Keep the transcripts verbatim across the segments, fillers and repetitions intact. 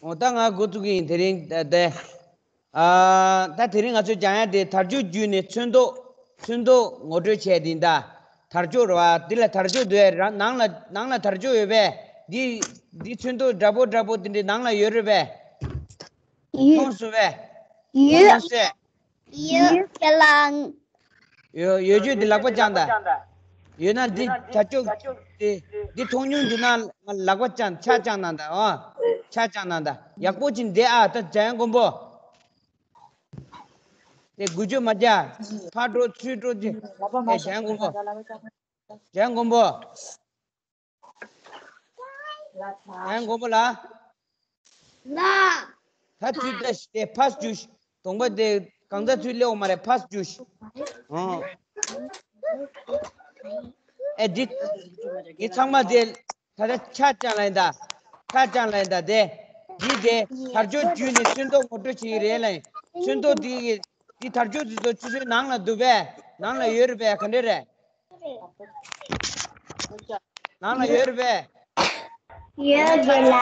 འོ་ད་ང་འགོ་བཙུགས་ཀྱི་ཡིན། དེ་རིང་ད་ད་ཨ་ད་དེ་རིང་ང་ཚོས་སྦྱང་ཡ་དེ་དར་ལྕོག་བརྒྱུད་ནས་ཚོན་མདོག་ཚོན་མདོག་ངོ་སྤྲོད་བྱས་དེ་ཡིན་ད། དར་ལྕོག་རེད་བ། འདི་ལ་དར་ལྕོག་འདུག་ཨེ། རང་ནང་ལ་ནང་ལ་དར་ལྕོག་ཡོད་པས། འདི་འདི་ཚོན་མདོག་འདྲ་པོ་འདྲ་པོ་དེ་འདྲའི་ནང་ལ་ཡོད་རེད་པས། ཡོད། མཐོང་སོང་བས། ཡོད། མཐོང་སོང་། ཡོད་ལ། ཡོད་ཡོད་ཆོས་འདི་ལག་པ་བརྐྱངས་དང་། ཡོད་ན་འདི་དར་ལྕོག་འདི་འདི་མཐོང་མྱོང་འདུག་ན་ལག་པ་བརྐྱངས། ཕྱག་བརྐྱངས་གནང་དང་། ཨོ། ཕྱག་བརྐྱངས་གནང་དང་། ཡག་པོ་ཅིག་བསྡད་ཨ། ད་འཇམ་དབྱངས་མགོན་པོ། དེ་འགུལ་སྐྱོད་མ་རྒྱག་ཕར་འགྲོ་ཚུར་འགྲོ་ཅིག་ཨེ་འཇམ་དབྱངས་མགོན་པོ། འཇམ་དབྱངས་མགོན་པོ། ཨ་མགོན་པོ་ལགས། ལགས། ད་ཚུར་ལྟ་ཞིག་དེ་ཕར་རྒྱུགས་ཤིག་གདོང་པ་དེ་གང་ཚ་ཚུར་སླེབས་འོང་མ་རེད། ཕར་རྒྱུགས་ཤིག་ཨོ། ཨེ་འདི་འདི་ཚང་མ་དེ་ད་ལྟ་ཕྱག་བརྐྱངས་ལ་ཡིན་ད། ཕྱག་བརྐྱངས་ལ་ཡིན་ད། དེ་འདི་དེ་དར་ལྕོག་བརྒྱུད་ནས་ཚོན་མདོག་ངོ་སྤྲོད་བྱེད་ཀྱི་རེད་ལ། ཚོན་མདོག་འདི་གི་འདི་དར་ལྕོག་འདི་ཚོ་ཆུ་ཚོད་ནང་ལ་འདུག་པས། ནང་ལ་ཡོད་རེད་པས། ག་འདྲ་རེད། ནང་ལ་ཡོད་རེད་པས། ཡོད་རེད་ལ།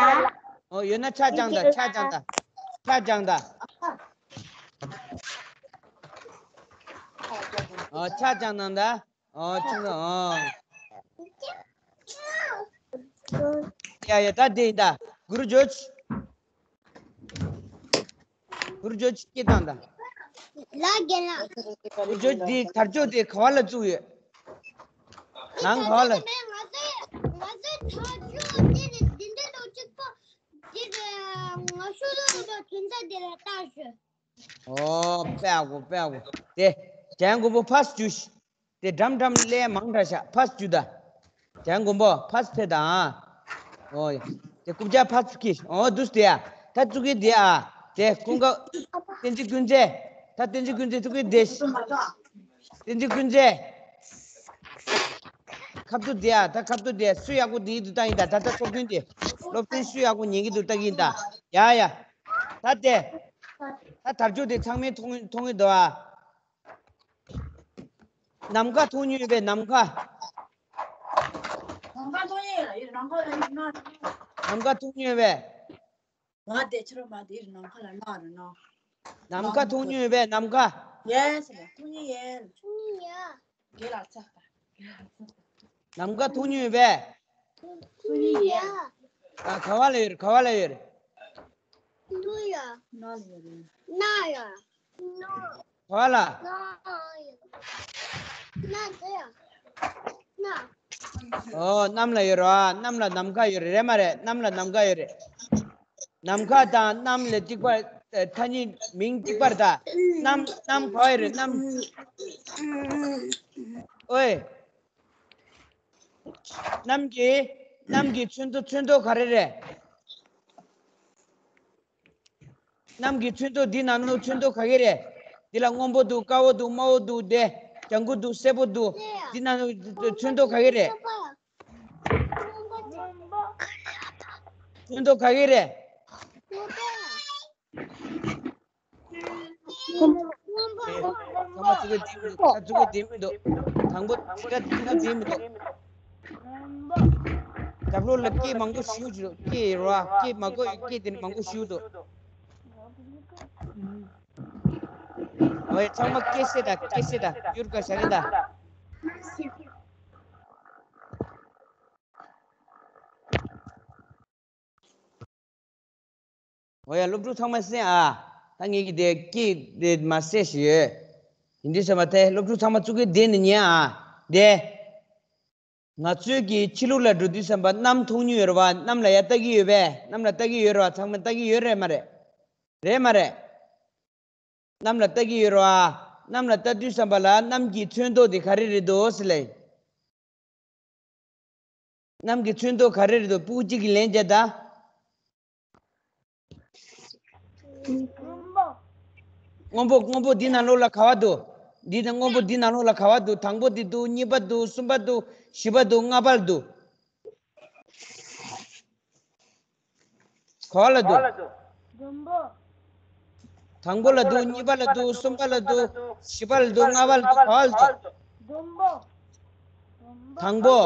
ཨོ་ཡོད་ན་ཕྱག་བརྐྱངས་དང་། ཕྱག་བརྐྱངས་དང་། ཕྱག་བརྐྱངས་དང་། ཨོ་ཕྱག་བརྐྱངས་གནང་དང་། ཨོ་ཆུང་ལ་ཨོ། ཡ་ཡ་ད་དེ་ཡིན་ད། གུ་རུ་ཇོ། གུ་རུ་ཇོ་སྐད་བཏང་དང་། ལ་རྒན་ལགས། གུ་རུ་ཇོ་འདི་དར་ལྕོག་དེ་ག་བ་ལ་བཙུགས་ཡོད། ནང་ག་བ་ལ། ང་ཚོའི་ང་ཚོའི་དར་ལྕོག་དེ་ནི་འདི་འདྲ་ལོ་གཅིག་པོ་འདི་ང་ཤོད་ལོ་ལོ་དོན་རྩ་འདི་ལ་བཏང་ཞོད། ཨོ་དཔེ་ཡག་པོ་དཔེ་ཡག་པོ། དེ་འཇམ་དབྱངས་མགོན་པོ་ཕར་རྒྱུགས་ཤིག་དེ་འགྲམ་འགྲམ་སླེབས་མང་དྲགས་ཤག་ཕར་རྒྱུགས་དང་། འཇམ་དབྱངས་མགོན་པོ་ཕར་ཕེབས་དང་། ཨོ་ཡ། དེ་རྐུབ་བཀྱག་ཕར་ཁྱེར། ཨོ་འདུག་སེ་དེ་ཡ། ད་བཙུགས་ཀྱི་དེ་ཡ། དེ་ཀུན་དགའ། བསྟན་འཛིན་ཀུན་རྫས། ད་བསྟན་འཛིན་ཀུན་རྫས་བཙུགས་ཀྱི་དེ། བསྟན་འཛིན་ཀུན་རྫས། ཁ་ཐུག་དེ་ཡ། ད་ཁ་ཐུག་དེ་སུ་ཡག་པོ་བསྡད་ཀྱི་འདུག་ལྟ་ཡིན་ད། ད་ལྟ་སློབ་ཐུན་དེ། སློབ་ཐུན་སུ་ཡག་པོ་ཉན་གྱི་འདུག་ལྟ་གི་ཡིན་ད། ཡ་ཡ། ད་དེ། ད་དར་ལྕོག་དེ་ཚང་མས་མཐོང་མཐོང་གི་འདུག་ཨ། ནམ་མཁའ་མཐོང་མྱོང་ཡོད་པས། ནམ་མཁའ། ནམ་མཁའ་མཐོང་མྱོང་ཡོད་ལ། ཡོད་ནམ་མཁའ་ལ་ཡོད་ན། ནམ་མཁའ་མཐོང་མྱོང་ཡོད་པས། ང་དེ་ཕྱི་རོ་མ་དེ་ནམ་མཁའ་ལ་ན་རུ་ན། ནམ་མཁའ་མཐོང་མྱོང་ཡོད་པས། ནམ་མཁའ། ཡེས་ལ་མཐོང་མྱོང་ཡོད། མཐོང་མྱོང་ཡོད། དེ་ལ་ཚ། ནམ་མཁའ་མཐོང་མྱོང་ཡོད་པས། མཐོང་མྱོང་ཡོད། ཨ་ག་བ་ལ་ཡོད་རེད། ག་བ་ལ་ཡོད་རེད། ལུ་ཡ། ན་ལ་ཡོད་རེད། ན་ཡ། ན། ག་བ་ལ། ན་ཡ། ན་དེ་ཡ། ན། ཨོ་གནམ་ལ་ཡོད་རེད་བ། གནམ་ལ་ནམ་མཁའ་ཡོད་རེད། རེད་མ་རེད། གནམ་ལ་ནམ་མཁའ་ཡོད་རེད། ནམ་མཁའ་དང་གནམ་ལ་གཅིག་པ། ཨ་ཐ་སྙད་མིང་གཅིག་པ་རེད་ད། གནམ་གནམ་ག་བ་ཡོད་རེད། གནམ། ཨོའི། གནམ་གྱི། གནམ་གྱི་ཚོན་མདོག་ཚོན་མདོག་ག་རེ་རེད། གནམ་གྱི་ཚོན་མདོག་འདི་ནང་ལོགས་ཚོན་མདོག་ག་གེ་རེད། འདི་ལ་སྔོན་པོ་འདུག་དཀར་པོ་འདུག་དམར་པོ་འདུག་དེ་ལྗང་གུ་འདུག་སེར་པོ་འདུག་འདི་ནང་ལོགས་ཚོན་མདོག་ག་གེ་རེད། ཚོན་མདོག་ག་གེ་རེད། ཚང་མ་ཚིག་ཁ་འདི་མི་འདུག་ཚིག་ཁ་འདི་མི་འདུག་དང་པོ་ཚིག་ཁ་ཚིག་ཁ་འདི་མི་འདུག་རྒྱབ་ལོགས་ལ་སྐད་མང་པོ་ཞུ་འདུག་སྐད་རོ། སྐད་མ་གོ་ཡི་སྐད་དེ་ནི་མང་པོ་ཞུ་འདུག་ཨོའི་ཚང་མ་སྐད་སེ་ད་སྐད་སེ་ད་གྱུར་ག་ཞག་གི་ད། འོ་ཡ་སློབ་ཕྲུག་ཚང་མ་གསན་ཨ། ད་ངེད་ཀྱི་དེ་སྐད་དེ་མ་གསལ་ཞིག་ཡོད། ཡིན་དུས་ཙམ་པ་དེ་སློབ་ཕྲུག་ཚང་མ་ཙུ་གུ་བསྡད་ནས་ཉན་ཨ། དེ། ང་ཚོས་ཀྱི་ཕྱི་ལོགས་ལ་འགྲོ་དུས་ཙམ་པ་གནམ་མཐོང་མྱོང་ཡོད་རེད་བ། གནམ་ལ་ཡར་ལྟ་གི་ཡོད་པས། གནམ་ལ་ལྟ་གི་ཡོད་རེད་བ། ཚང་མ་ལྟ་གི་ཡོད་རེད་མ་རེད། རེད་མ་རེད། གནམ་ལ་ལྟ་གི་ཡོད་རེད་བ། གནམ་ལ་ལྟ་དུས་ཙམ་པ་ལ་གནམ་གྱི་ཚོན་མདོག་དེ་ག་རེ་རེད་འདུག་ཟེར་ལེ། གནམ་གྱི་ཚོན་མདོག་ག་རེ་རེད་འདུག་སྤུ་གུ་གཅིག་གིས་ལན་རྒྱག་ད། སྔོན་པོ། སྔོན་པོ་འདི་ནང་ལོགས་ལ་ག་བ་འདུག་འདི་ནང་སྔོན་པོ་འདི་ནང་ལོགས་ལ་ག་བ་འདུག་དང་པོ་འདི་འདུག་གཉིས་པ་འདུག་གསུམ་པ་འདུག་བཞི་པ་འདུག་ལྔ་པ་ལ་འདུག་ག་བ་ལ་འདུག་ལྡུམ་པོ། དང་པོ་ལ་འདུག་གཉིས་པ་ལ་འདུག་གསུམ་པ་ལ་འདུག་བཞི་པ་ལ་འདུག་ལྔ་པ་ལ་འདུག་ག་བ་ལ་འདུག་ལྡུམ་པོ། དང་པོ།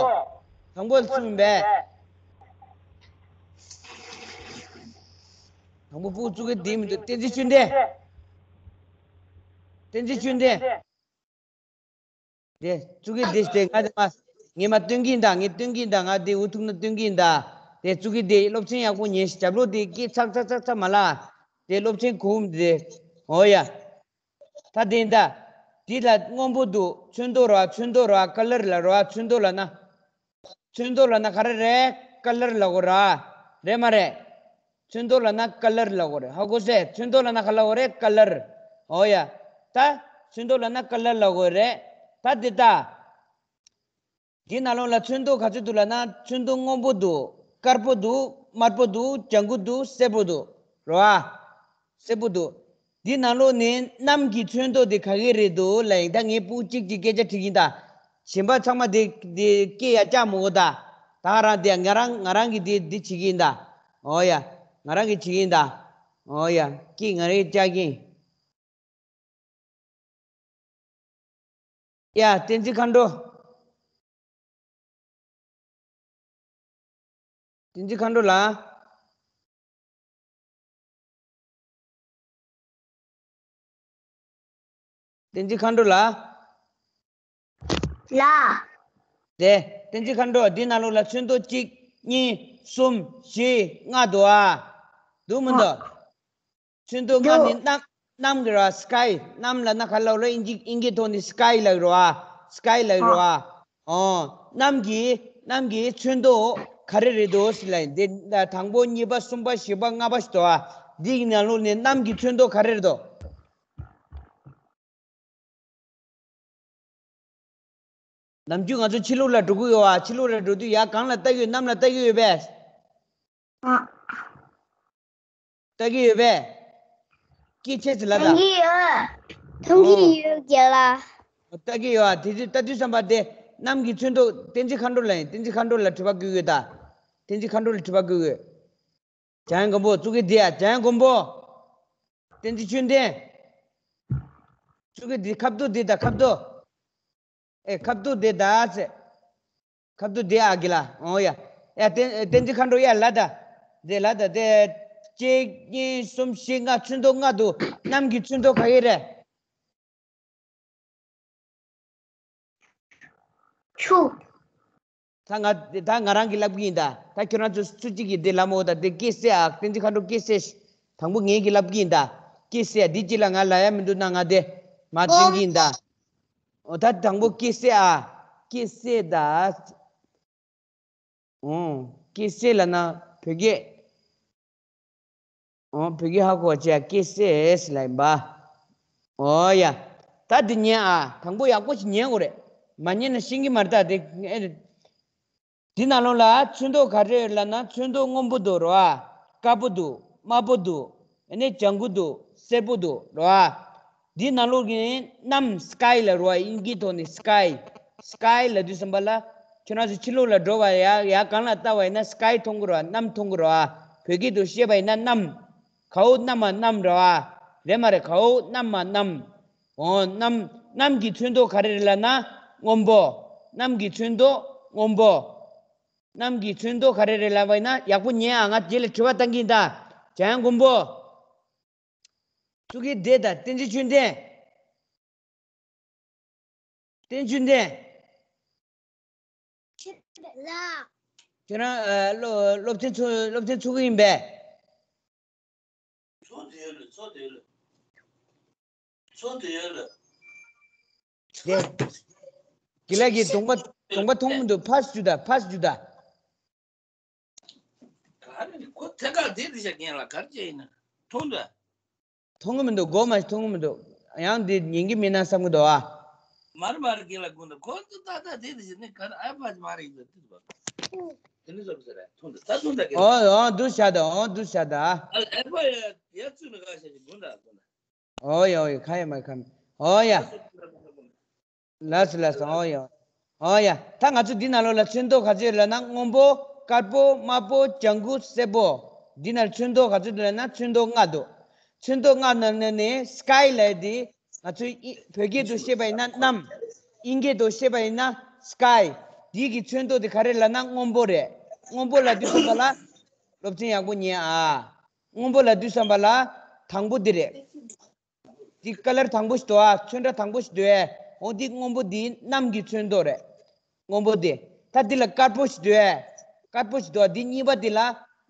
དང་པོ་ལ་གསུངས་པས། དང་པོ་ཕྲུ་གུ་བཙུགས་ཀྱི་དེ་མི་འདུག་བསྟན་འཛིན་ཆོས་ལྡན། བསྟན་འཛིན་ཆོས་ལྡན། དེ་བཙུགས་ཀྱི་དེ་དེ་ང་དེ་མ་ངས་མ་སྟོན་གྱིན་ད། ངས་སྟོན་གྱིན་ད། ང་དེ་འུ་ཐུག་ན་སྟོན་གྱིན་ད། དེ་བཙུགས་ཀྱི་དེ་སློབ་ཚན་ཡག་པོ་ཉན་ཞིག་རྒྱབ་ལོགས་དེ་སྐད་ཚག་ཚག་ཚག་ཚག་མ་ལ། དེ་སློབ་ཚན་གོམས་དེ། འོ་ཡ། ད་དེ་ད། དེ་ལ་སྔོན་པོ་འདུག་ཚོན་མདོག་ར། ཚོན་མདོག་ར། ཀ་ལར་ལ་ར། ཚོན་མདོག་ལ་ན། ཚོན་མདོག་ལ་ན་ག་རེ་རེད། ཀ་ལར་ལ་གོ་ར། རེད་མ་རེད། ཚོན་མདོག་ལ་ན་ཀ་ལར་ལ་གོ་རེད། ཧ་གོ་སོང་། ཚོན་མདོག་ལ་ན་ག་ལ་གོ་རེད། ཀ་ལར། འོ་ཡ། ད་ཚོན་མདོག་ལ་ན་ཀ་ལར་ལ་གོ་རེད། ད་དེ་ད། དེ་ནང་ལོགས་ལ་ཚོན་མདོག་ག་ཚོད་འདུག་ལབ་ན། ཚོན་མདོག་སྔོན་པོ་འདུག་དཀར་པོ་འདུག་དམར་པོ་འདུག་ལྗང་གུ་འདུག་སེར་པོ་འདུག་རོ་ཨ། སེར་པོ་འདུག་དེ་ནང་ལོགས་ནས་གནམ་གྱི་ཚོན་མདོག་དེ་ག་གི་རེད་འདུག་ལབ་ཡིན། ད་ངས་ཕྲུ་གུ་གཅིག་གཅིག་སྐད་ཆ་དྲིས་ཀྱིན་ད། གཞན་པ་ཚང་མ་དེ་དེ་སྐད་ཡ་བཀྱག་མི་དགོས་ད། ད་རང་དེ་ང་རང་ང་རང་གིས་དེ་དེ་བྱེད་ཀྱིན་ད། འོ་ཡ། ང་རང་གིས་བྱེད་ཀྱིན་ད། འོ་ཡ། སྐད་ང་རང་གིས་བཀྱག་གིན། ཡ། བསྟན་འཛིན་མཁའ་འགྲོ། བསྟན་འཛིན་མཁའ་འགྲོ་ལགས། བསྟན་འཛིན་མཁའ་འགྲོ་ལགས། ལགས། དེ་བསྟན་འཛིན་མཁའ་འགྲོ། འདི་ནང་ལོགས་ལ་ཚོན་མདོག་གཅིག་གཉིས། གསུམ། བཞི། ལྔ་འདུག་ཨ། འདུག་མི་འདུག་ཚོན་མདོག་ལྔ་ནི་གནམ། གནམ་གྱི་རོ་ཨ། སི་ཀའི། གནམ་ལབ་ན་ག་ལབ་རོ། དབྱིན་ཇི་དབྱིན་སྐད་ཐོག་ནས་སི་ཀའི་ལབ་རོ་ཨ། སི་ཀའི་ལབ་རོ་ཨ། ཨོ། གནམ་གྱི། གནམ་གྱི་ཚོན་མདོག་ག་རེ་རེད་འདུག་ཟེར་ལབ་ཡིན། དེ་དང་པོ་གཉིས་པ་གསུམ་པ་བཞི་པ་ལྔ་པ་ཞིག་འདུག་ཨ། འདི་གི་ནང་ལོགས་ནས་གནམ་གྱི་ཚོན་མདོག་ག་རེ་རེད་འདུག་ནམ་རྒྱུན་ང་ཚོ་ཕྱི་ལོགས་ལ་འགྲོ་གི་ཡོད་ཨ། ཕྱི་ལོགས་ལ་འགྲོ་དུས་ཡར་སྒང་ལ་ལྟ་གི་ཡོད། གནམ་ལ་ལྟ་གི་ཡོད་པས། ཨ། ལྟ་གི་ཡོད་པས། སྐད་ཆ་ཅིག་ལབ་དང་། མཐོང་གི་ཡོད། མཐོང་གི་ཨོ། ཡོད་རྒན་ལགས། ལྟ་གི་ཡོད་ཨ། དེ་དུས་ལྟ་དུས་ཙམ་པ་དེ་གནམ་གྱི་ཚོན་མདོག་བསྟན་འཛིན་མཁའ་འགྲོ་ལ་ཡིན། བསྟན་འཛིན་མཁའ་འགྲོ་ལ་དྲི་བ་བཀོད་དགོས་ད། བསྟན་འཛིན་མཁའ་འགྲོ་ལ་དྲི་བ་བཀོད་དགོས། འཇམ་དབྱངས་མགོན་པོ་བཙུགས་ཀྱི་འདི་ཨ། འཇམ་དབྱངས་མགོན་པོ། བསྟན་འཛིན་ཆོས་ལྡན། བཙུགས་ཀྱི་འདི་ཁ་བསྡུ་འདི་ད་ཁ་བསྡུ། ཨེ་ཁ་བསྡུ་འདི་ད་ཟེར། ཁ་བསྡུ་འདི་ཨ་གི་ལ། འོ་ཡ། ཡ་བསྟན་བསྟན་འཛིན་མཁའ་འགྲོ་ཡ་ལ་ད། འདི་ལ་ད་དེ། གཅིག་གཉིས་གསུམ་བཞི་ལྔ། ཚོན་མདོག་ལྔ་འདུག་གནམ་གྱི་ཚོན་མདོག་ག་གི་རེད། ཆུ། ད་ང་ད་ང་རང་གིས་ལབ་ཀྱི་ཡིན་ད། ད་ཁྱོད་རང་ཚོ་སུ་གཅིག་གིས་དེ་ལབ་མོ་ད། དེ་སྐད་གསལ་ཨ། བསྟན་འཛིན་མཁའ་འགྲོ་སྐད་གསལ། དང་པོ་ངས་ཀྱིས་ལབ་ཀྱི་ཡིན་ད། སྐད་གསལ་ཨ། དེ་གཅིག་ལ་ང་ལབ་ཡ་མི་འདུག་ན་ང་དེ་མ་སྟོན་གྱི་ཡིན་ད། འོ་ད་དང་པོ་སྐད་གསལ་ཨ། སྐད་གསལ་ད། འོ། སྐད་གསལ་ལབ་ན་བོད་སྐད། འོ་བོད་སྐད་ཧ་གོ་བྱས་སྐད་གསལ་ལབ་ཡིན་པ། འོ་ཡ། ད་འདི་ཉན་ཨ། དང་པོ་ཡག་པོ་ཞིག་ཉན་དགོས་རེད། མ་ཉན་ན་ཤེས་ཀྱི་མ་རེད་ད་དེ། འདི་ནང་ལོགས་ལ་ཚོན་མདོག་ག་རེ་ལབ་ན། ཚོན་མདོག་སྔོན་པོ་འདུག་རོ་ཨ། དཀར་པོ་འདུག་དམར་པོ་འདུག་ཨ་ནི་ལྗང་གུ་འདུག་སེར་པོ་འདུག་རོ་ཨ། འདི་ནང་ལོགས་ཀྱི་གནམ། སི་ཀའི་ལབ་རོ་ཨ། དབྱིན་སྐད་ཐོག་ནས་སི་ཀའི། སི་ཀའི་ལབ་དུས་ཙམ་པ་ལ། ཁྱོད་རང་ཚོ་ཕྱི་ལོགས་ལ་འགྲོ་བ་ཡ་ཡ་སྒང་ལ་ལྟ་བ་ཡིན་ན་སི་ཀའི་མཐོང་གི་རོ་ཨ། གནམ་མཐོང་གི་རོ་ཨ། བོད་སྐད་དུ་བཤད་པ་ཡིན་ན་གནམ། གའོ་གནམ་མ་གནམ་རོ་ཨ། རེད་མ་རེད། གའོ་གནམ་མ་གནམ། འོ་གནམ། གནམ་གྱི་ཚོན་མདོག་ག་རེ་རེད་ལབ་ན་སྔོན་པོ། གནམ་གྱི་ཚོན་མདོག་སྔོན་པོ། གནམ་གྱི་ཚོན་མདོག་ག་རེ་རེད་ལབ་པ་ཡིན་ན། ཡག་པོ་ཉན་ཨ། ང་རྗེས་ལ་དྲི་བ་བཏང་གི་ཡིན་ད། འཇམ་དབྱངས་མགོན་པོ། ཚུགས་ཀྱི་བསྡད་ད། བསྟན་འཛིན་ཆོས་ལྡན། བསྟན་འཛིན་ཆོས་ལྡན། ཁྱེད་རང་ཨ་སློབ་སློབ་ཚན་ཚུགས་སློབ་ཚན་ཚུགས་ཀྱི་ཡིན་པས། ཚོགས་འདུ་ཡོད་ལ། ཚོགས་འདུ་ཡོད་ལ། ཚོགས་འདུ་ཡོད་ལ། དེ། དགེ་ལགས་ཀྱིས་གདོང་པ་གདོང་པ་མཐོང་མི་འདུག་ཕར་རྒྱུགས་དང་། ཕར་རྒྱུགས་དང་། ག་རེ་ཁོ་ཐད་ཀར་བསྡད་དེ་བཞག་མཁན་ལ་ག་རེ་བྱས་ཡིན་ན་མཐོང་འདུག་མཐོང་གི་མི་འདུག་སྒོ་མ་མཐོང་གི་མི་འདུག་ཡང་འདི་ཉན་གྱི་མིན་ན་བསམ་གྱི་འདུག་ཨ། མར་མར་གྱི་ལ་དགོངས་དག་ཁོ་ཚོ་ཏག་ཏག་དེ་དེ་བཞིན་ནི་ག་རེ་ཨ་ཕ་ཅི་མ་རེད་ཟེར་དུས་པ། དེ་ནི་བཟོ་བཟོ་རེད་མཐོང་འདུག་ད་མཐོང་འདུག་གི། ཨོ་ཨོ་འདུག་བྱ་ད། ཨོ་འདུག་བྱ་ད། ཨ་ཨ་ཕ་ཡ་ཡ་ཚུ་ནི་ག་ཤ་ཅི་དགོངས་དག་དགོངས་དག་ཨོ་ཡ་ཨོ་ཡ་ཁ་ཡ་མ་ཁ་མི་ཨོ་ཡ། ལགས་སོ་ལགས་སོ། ཨོ་ཡ། ཨོ་ཡ། ད་ང་ཚོ་འདི་ནང་ལོགས་ལ་ཚོན་མདོག་ག་ཚོད་ལབ་ན་སྔོན་པོ། དཀར་པོ། དམར་པོ། ལྗང་གུ། སེར་པོ། འདི་ནང་ཚོན་མདོག་ག་ཚོད་ལབ་ན་ཚོན་མདོག་ལྔ་འདུག་ཚོན་མདོག་ལྔ་ནང་ནས་ནི་སི་ཀའི་ལབ་དེ་ང་ཚོའི་ཨི་བོད་སྐད་དུ་བཤད་པ་ཡིན་ན་གནམ། དབྱིན་སྐད་དུ་བཤད་པ་ཡིན་ན་སི་ཀའི། འདི་གི་ཚོན་མདོག་དེ་ག་རེ་ལབ་ན་སྔོན་པོ་རེད། སྔོན་པོ་ལབ་དུས་ཙམ་པ་ལ་སློབ་ཚན་ཡག་པོ་ཉན་ཨ། སྔོན་པོ་ལབ་དུས་ཙམ་པ་ལ་དང་པོ་འདི་རེད། འདི་color དང་པོ་ཞིག་འདུག་ཨ། ཚོན་ཁྲ་དང་པོ་ཞིག་འདུག་ཨེ། འོ་འདི་སྔོན་པོ་འདི་གནམ་གྱི་ཚོན་མདོག་རེད། སྔོན་པོ་འདི། ད་འདི་ལ་དཀར་པོ་ཞིག་འདུག་ཨེ། དཀར་པོ་ཞིག་འདུག་ཨ། འདི་གཉིས་པ་འདི་ལ།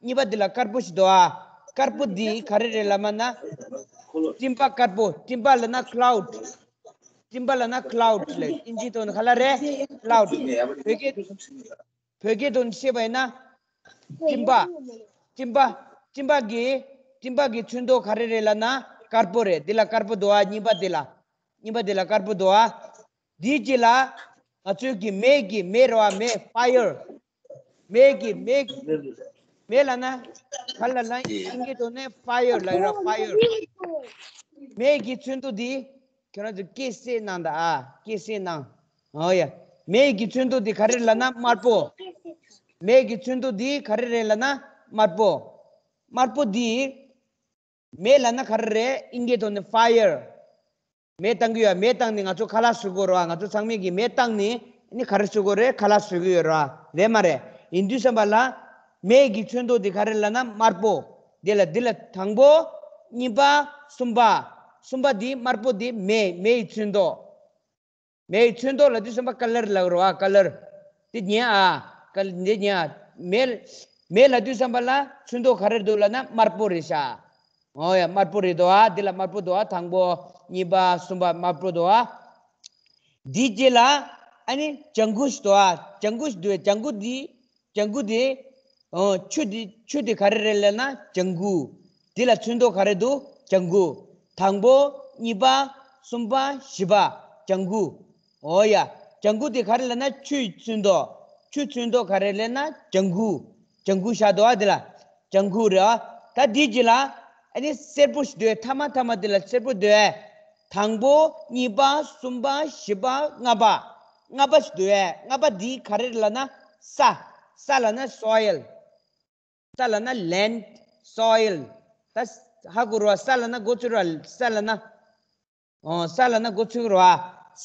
གཉིས་པ་འདི་ལ་དཀར་པོ་ཞིག་འདུག་ཨ། དཀར་པོ་འདི་ག་རེ་རེད་ལབ་མ་ན། སྤྲིན་པ་དཀར་པོ། སྤྲིན་པ་ལབ་ན་cloud། སྤྲིན་པ་ལབ་ན་cloud ལབ། ཨིན་ཇིའི་ཐོག་ནས་ག་ལབ་རེད། cloud། བོད་སྐད། བོད་སྐད་ཐོག་ནས་བཤད་པ་ཡིན་ན། སྤྲིན་པ། སྤྲིན་པ། སྤྲིན་པ་གི། སྤྲིན་པ་གི་ཚོན་མདོག་ག་རེ་རེད་ལབ་ན་དཀར་པོ་རེད། འདི་ལ་དཀར་པོ་འདུག་ཨ། གཉིས་པ་འདི་ལ། གཉིས་པ་འདི་ལ་དཀར་པོ་འདུག་ཨ། འདིའི་རྗེས་ལ་ང་ཚོའི་གི་མེ་གི། མེ་རེད་བ། མེ། fire། མེ་གི། མེ། མེ་ལབ་ན། ག་ལབ་ན། ཨིན་སྐད་ཐོག་ནས་fire ལབ་ར། fire། མེ་གི་ཚོན་མདོག་འདི། ཁྱོད་རང་ཚོ་སྐད་གསལ་གནང་ད་ཨ། སྐད་གསལ་གནང་། ཨོ་ཡ། མེ་གི་ཚོན་མདོག་འདི་ག་རེ་ལབ་ན་དམར་པོ། མེ་གི་ཚོན་མདོག་འདི་ག་རེ་རེད་ལབ་ན་དམར་པོ། དམར་པོ་འདི། མེ་ལབ་ན་ག་རེ་རེད། ཨིན་སྐད་ཐོག་ནས་fire། མེ་བཏང་གི་ཡོད། མེ་བཏང་ནས་ང་ཚོ་ཁ་ལག་བཟོ་གི་ཡོད་རེད་བ། ང་ཚོ་ཚང་མས་ཀྱི་མེ་བཏང་ནས་ནི་ག་རེ་བཟོ་གི་ཡོད་རེད། ཁ་ལག་བཟོ་གི་ཡོད་རེད་བ། རེད་མ་རེད། ཡིན་དུས་ཙམ་པ་ལ། མེ་གི་ཚོན་མདོག་དེ་ག་རེ་ལབ་ན་དམར་པོ། དེ་ལ། འདི་ལ་དང་པོ། གཉིས་པ། གསུམ་པ། གསུམ་པ་དེ་དམར་པོ་དེ་མེ། མེ་ཡི་ཚོན་མདོག་མེ་ཡི་ཚོན་མདོག་ལབ་དུས་ཙམ་པ་color ལབ་རེད་བ། color། དེ་ཉན་ཨ། ཀ་འདི་ཉན་ཨ། མེ། མེ་ལབ་དུས་ཙམ་པ་ལ་ཚོན་མདོག་ག་རེ་འདུག་ལབ་ན་དམར་པོ་རེད་ཤག་ཨོ་ཡ། དམར་པོ་རེད་དོ་ཨ། འདི་ལ་དམར་པོ་འདུག་ཨ། དང་པོ། གཉིས་པ། གསུམ་པ། དམར་པོ་འདུག་ཨ། འདིའི་རྗེས་ལ་ཨ་ནི་ལྗང་གུ་ཞིག་འདུག་ཨ། ལྗང་གུ་ཞིག་འདུག་ལྗང་གུ་འདི། ལྗང་གུ་འདི། ཨོ། ཆུ་འདི། ཆུ་འདི་ག་རེ་རེད་ལབ་ན་ལྗང་གུ། འདི་ལ་ཚོན་མདོག་ག་རེ་འདུག་ལྗང་གུ། དང་པོ། གཉིས་པ། གསུམ་པ། བཞི་པ། ལྗང་གུ། ཨོ་ཡ། ལྗང་གུ་དེ་ག་རེ་ལབ་ན་ཆུའི་ཚོན་མདོག་ཆུ་ཚོན་མདོག་ག་རེ་ལབ་ན་ལྗང་གུ། ལྗང་གུ་ཤར་འདུག་ཨ། དེ་ལ་ལྗང་གུ་རེད་ཨ། ད་དེའི་རྗེས་ལ་ཨ་ནི་སེར་པོ་ཞིག་འདུག་ཨེ། ཐ་མ་ཐ་མ་དེ་ལ་སེར་པོ་འདུག་ཨེ། དང་པོ། གཉིས་པ། གསུམ་པ། བཞི་པ། ལྔ་པ། ལྔ་པ་ཞིག་འདུག་ཨེ། ལྔ་པ་འདི་ག་རེ་ལབ་ན་ས། ས་ལབ་ན་soil། ས་ལབ་ན་land, soil། ད་ཧ་གོ་ར། ས་ལབ་ན་མགོ་ཚོས་ར། ས་ལབ་ན། ཨོ། ས་ལབ་ན་མགོ་ཚོས་ར།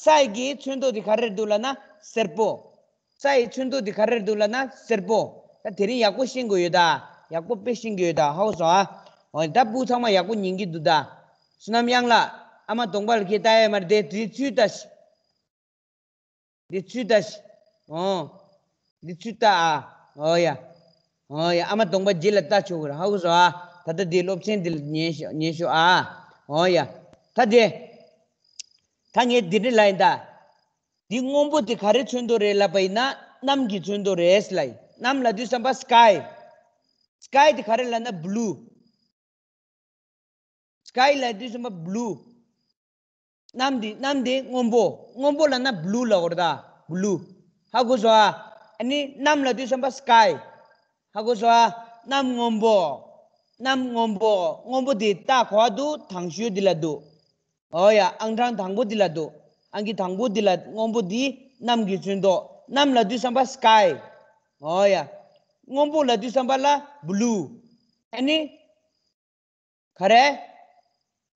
ས་ཡི་གི་ཚོན་མདོག་དེ་ག་རེ་འདུག་ལབ་ན་སེར་པོ། ས་ཡི་ཚོན་མདོག་དེ་ག་རེ་འདུག་ལབ་ན་སེར་པོ། ད་དེ་རིང་ཡག་པོ་ཤེས་དགོས་ཡོད་ད། ཡག་པོ་དཔེ་ཤེས་དགོས་ཡོད་ད། ཧ་གོ་སོང་ཨ། ཨོ། ད་སྤུ་གུ་ཚང་མ་ཡག་པོ་ཉན་གྱི་འདུག་ད། བསོད་ནམས་གཡང་ལགས། ཨ་མ་གདོང་པ་ལ་ཁྱེད་ལྟ་ཡ་མ་རེད་དེ། དེ་ཚུལ་ལྟ་ཞིག་འདི་ཚུལ་ལྟ་ཞིག་ཨོ། འདི་ཚུལ་ལྟ་ཨ། ཨོ་ཡ། ཨོ་ཡ། ཨ་མ་གདོང་པ་རྗེས་ལ་ལྟ་ཆོག་གི་རེད། ཧ་གོ་སོང་ཨ། ད་ལྟ་འདི་སློབ་ཚན་འདི་ལ་ཉན་ཤོག་ཉན་ཤོག་ཨ། ཨོ་ཡ། ད་དེ། ད་ངས་འདི་འདྲ་ལབ་ཡིན་ད། འདི་སྔོན་པོ་དེ་ག་རེ་ཚོན་མདོག་རེད་ལབ་པ་ཡིན་ན་གནམ་གྱི་ཚོན་མདོག་རེད་ལབ་ཡིན། གནམ་ལབ་དུས་ཙམ་པ་sky། sky དེ་ག་རེ་ལབ་ན་blue། sky ལབ་དུས་ཙམ་པ་blue། གནམ་འདི། གནམ་འདི་སྔོན་པོ། སྔོན་པོ་ལབ་ན་blue ལབ་དགོས་རེད་ད། blue། ཧ་གོ་སོང་ཨ། ཨ་ནི་གནམ་ལབ་དུས་ཙམ་པ་sky། ཧ་གོ་སོང་ཨ། གནམ་སྔོན་པོ། གནམ་སྔོན་པོ། སྔོན་པོ་འདི་ད་ག་པར་འདུག་དང་ཤོས་འདི་ལ་འདུག་ཨོ་ཡ། ཨང་གྲངས་དང་པོ་འདི་ལ་འདུག་ཨང་ཀི་དང་པོ་འདི་ལ། སྔོན་པོ་འདི་གནམ་གྱི་ཚོན་མདོག་གནམ་ལབ་དུས་ཙམ་པ་sky། ཨོ་ཡ། སྔོན་པོ་ལབ་དུས་ཙམ་པ་ལ་blue། ཨ་ནི། ག་རེ།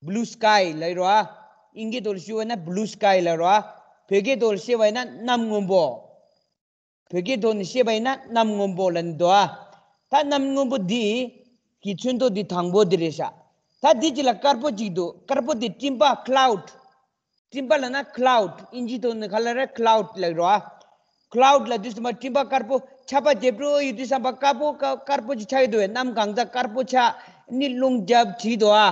blue sky ལབ་རོ་ཨ། ཨིན་སྐད་ཐོག་ལ་ཞུ་བ་ན་blue sky ལབ་རོ་ཨ། བོད་སྐད་ཐོག་ལ་བཤད་པ་ཡིན་ན་གནམ་སྔོན་པོ། བོད་སྐད་ཐོག་ནས་བཤད་པ་ཡིན་ན་གནམ་སྔོན་པོ་ལབ་ནི་འདུག་ཨ། ད་གནམ་སྔོན་པོ་འདི་གི་ཚོན་མདོག་འདི་དང་པོ་འདི་རེད་ཤག་ད་འདི་གཅིག་ལ་དཀར་པོ་གཅིག་འདུག་དཀར་པོ་འདི་སྤྲིན་པ་cloud། སྤྲིན་པ་ལབ་ན་cloud། ཨིན་ཇིའི་ཐོག་ནས་ག་ལབ་རེད། cloud ལབ་རོ་ཨ། cloud ལབ་དུས་ཙམ་པ་སྤྲིན་པ་དཀར་པོ། ཆར་པ་རྒྱབ་འགྲོ་ཡོད་དུས་ཙམ་པ་དཀར་པོ། དཀར་དཀར་པོ་ཅིག་ཆགས་ཀྱི་འདུག་བས། གནམ་གང་ཚ་དཀར་པོ་ཆགས། ནི་རླུང་རྒྱབ་བྱེད་ཀྱི་འདུག་ཨ།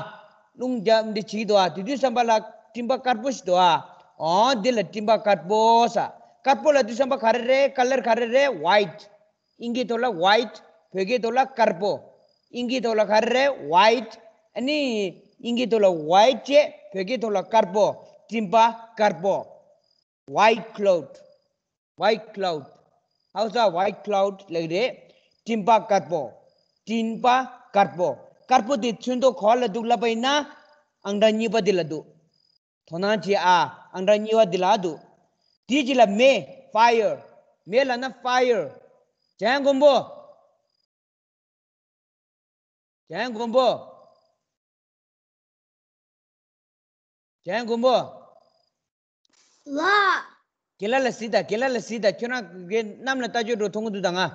རླུང་རྒྱབ་འདི་བྱེད་ཀྱི་འདུག་ཨ། དེ་དུས་ཙམ་པ་ལ་སྤྲིན་པ་དཀར་པོ་ཞིག་འདུག་ཨ། ཨོ། འདི་ལ་སྤྲིན་པ་དཀར་པོ་ཟེར། དཀར་པོ་ལབ་དུས་ཙམ་པ་ག་རེ་རེད། colour ག་རེ་རེད། white། ཨིན་སྐད་ཐོག་ལ་white། བོད་སྐད་ཐོག་ལ་དཀར་པོ། ཨིན་སྐད་ཐོག་ལ་ག་རེ་རེད། white། ཨ་ནི་ཨིན་སྐད་ཐོག་ལ་white བྱས། བོད་སྐད་ཐོག་ལ་དཀར་པོ། སྤྲིན་པ་དཀར་པོ། white cloud། white cloud། ཧ་གོ་སོང་ཨ། white cloud ལབ་ཀྱི་རེད། སྤྲིན་པ་དཀར་པོ། སྤྲིན་པ་དཀར་པོ། དཀར་པོ་དེ་ཚོན་མདོག་ག་པ་ལ་འདུག་ལབ་པ་ཡིན་ན། ཨང་གྲངས་གཉིས་པ་འདི་ལ་འདུག་དོ་སྣང་བྱེད་ཨ། ཨང་གྲངས་གཉིས་པ་འདི་ལ་འདུག་དེའི་རྗེས་ལ་མེ། fire། མེ་ལབ་ན་fire། འཇམ་དབྱངས་མགོན་པོ། འཇམ་དབྱངས་མགོན་པོ། འཇམ་དབྱངས་མགོན་པོ། ལགས། རྒན་ལགས་ལ་གཟིགས་དང་། རྒན་ལགས་ལ་གཟིགས་དང་། ཁྱོད་རང་གི་གནམ་ལ་ལྟ་ཅོག་འགྲོ་མཐོང་གི་འདུག་དང་ང་།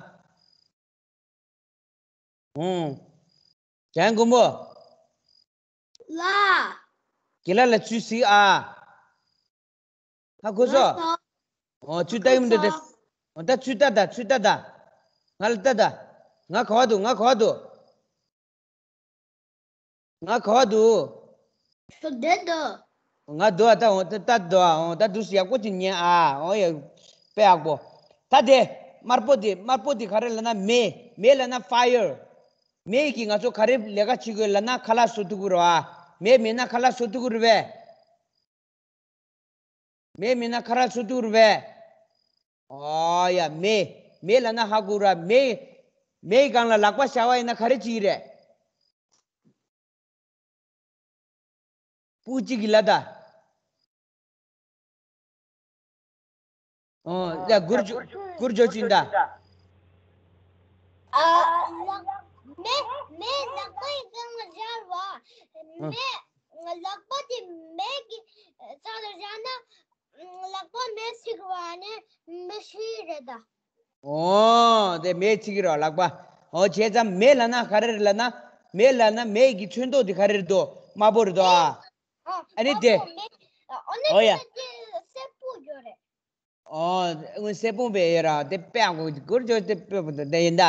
ཨོ། བྱང་མགོན་པོ། ལ། གི་ལ་ལ་ཚུར་གཟིགས་ཨ། ཧ་གོ་སོང་། ལ་སོ། ཨོ་ཚུར་ལྟ་གི་མི་འདུག་སྟེ། ཨོ་ད་ཚུར་ལྟ་ད་ཚུར་ལྟ་ད། ང་ལ་ལྟ་ད། ང་ག་བ་འདུག་ང་ག་བ་འདུག་ང་ག་བ་འདུག་ཁྱོད་བསྡད་འདུག་ང་འདུག་ཨ་ད་འོ་ད་ལྟ་འདུག་ཨ་འོ་ད་འདུག་སེ་ཡག་པོ་ཅིག་ཉན་ཨ། འོ་ཡ། དཔེ་ཡག་པོ། ད་དེ་དམར་པོ་དེ་དམར་པོ་དེ་ག་རེ་ལབ་ན་མེ། མེ་ལབ་ན་ཕ་ཡར། མེ་གིས་ང་ཚོ་ག་རེ་ལས་ཀ་བྱེད་དགོས་ལབ་ན་ཁ་ལག་བཟོ་ཐུབ་ཀྱི་རེད་བ། མེ་མེད་ན་ཁ་ལག་བཟོ་ཐུབ་ཀྱི་རེད་པས། མེ་མེད་ན་ཁ་ལག་བཟོ་ཐུབ་རེད་པས། ཨོ་ཡ་མེ། མེ་ལབ་ན་ཧ་གོ་ར། མེ། མེའི་སྒང་ལ་ལག་པ་བཞག་པ་ཡིན་ན་ག་རེ་བྱེད་ཀྱི་རེད། སྤུ་གཅིག་གིས་ལབ་ད། ཨོ་ཡ་སྒུར་འཇོག་སྒུར་འཇོག་ཅིག་ད། ཨ། ལག་མེ་མེ་ལག་པའི་སྒང་ལ་སྦྱར་བ། ཨ། མེ་ལག་པ་དེ་མེ་གི་རྩ་ལ་སྦྱར་ན་ལག་པ་མེ་ཚིག་བ་ནི་མེ་ཤི་རེད་ད། ཨོ་དེ་མེ་ཚིག་རོ་ལག་པ། ཨོ་བྱས་ཙང་མེ་ལབ་ན་ག་རེ་རེད་ལབ་ན། མེ་ལབ་ན་མེ་གི་ཚོན་མདོག་དེ་ག་རེ་རེད་དོ། དམར་པོ་རེད་དོ་ཨ། ཨ་ནི་དེ། ཨོ་ཡ། སེར་པོ་ཡོད་རེད། ཨོ། སྔོན་སེར་པོ་བས་ཡོད་ར་དེ་དཔེ་ཨ་གོ་གུ་རུ་ཇོ་དེ་དཔེ་པོ་དེ་ཡིན་ད།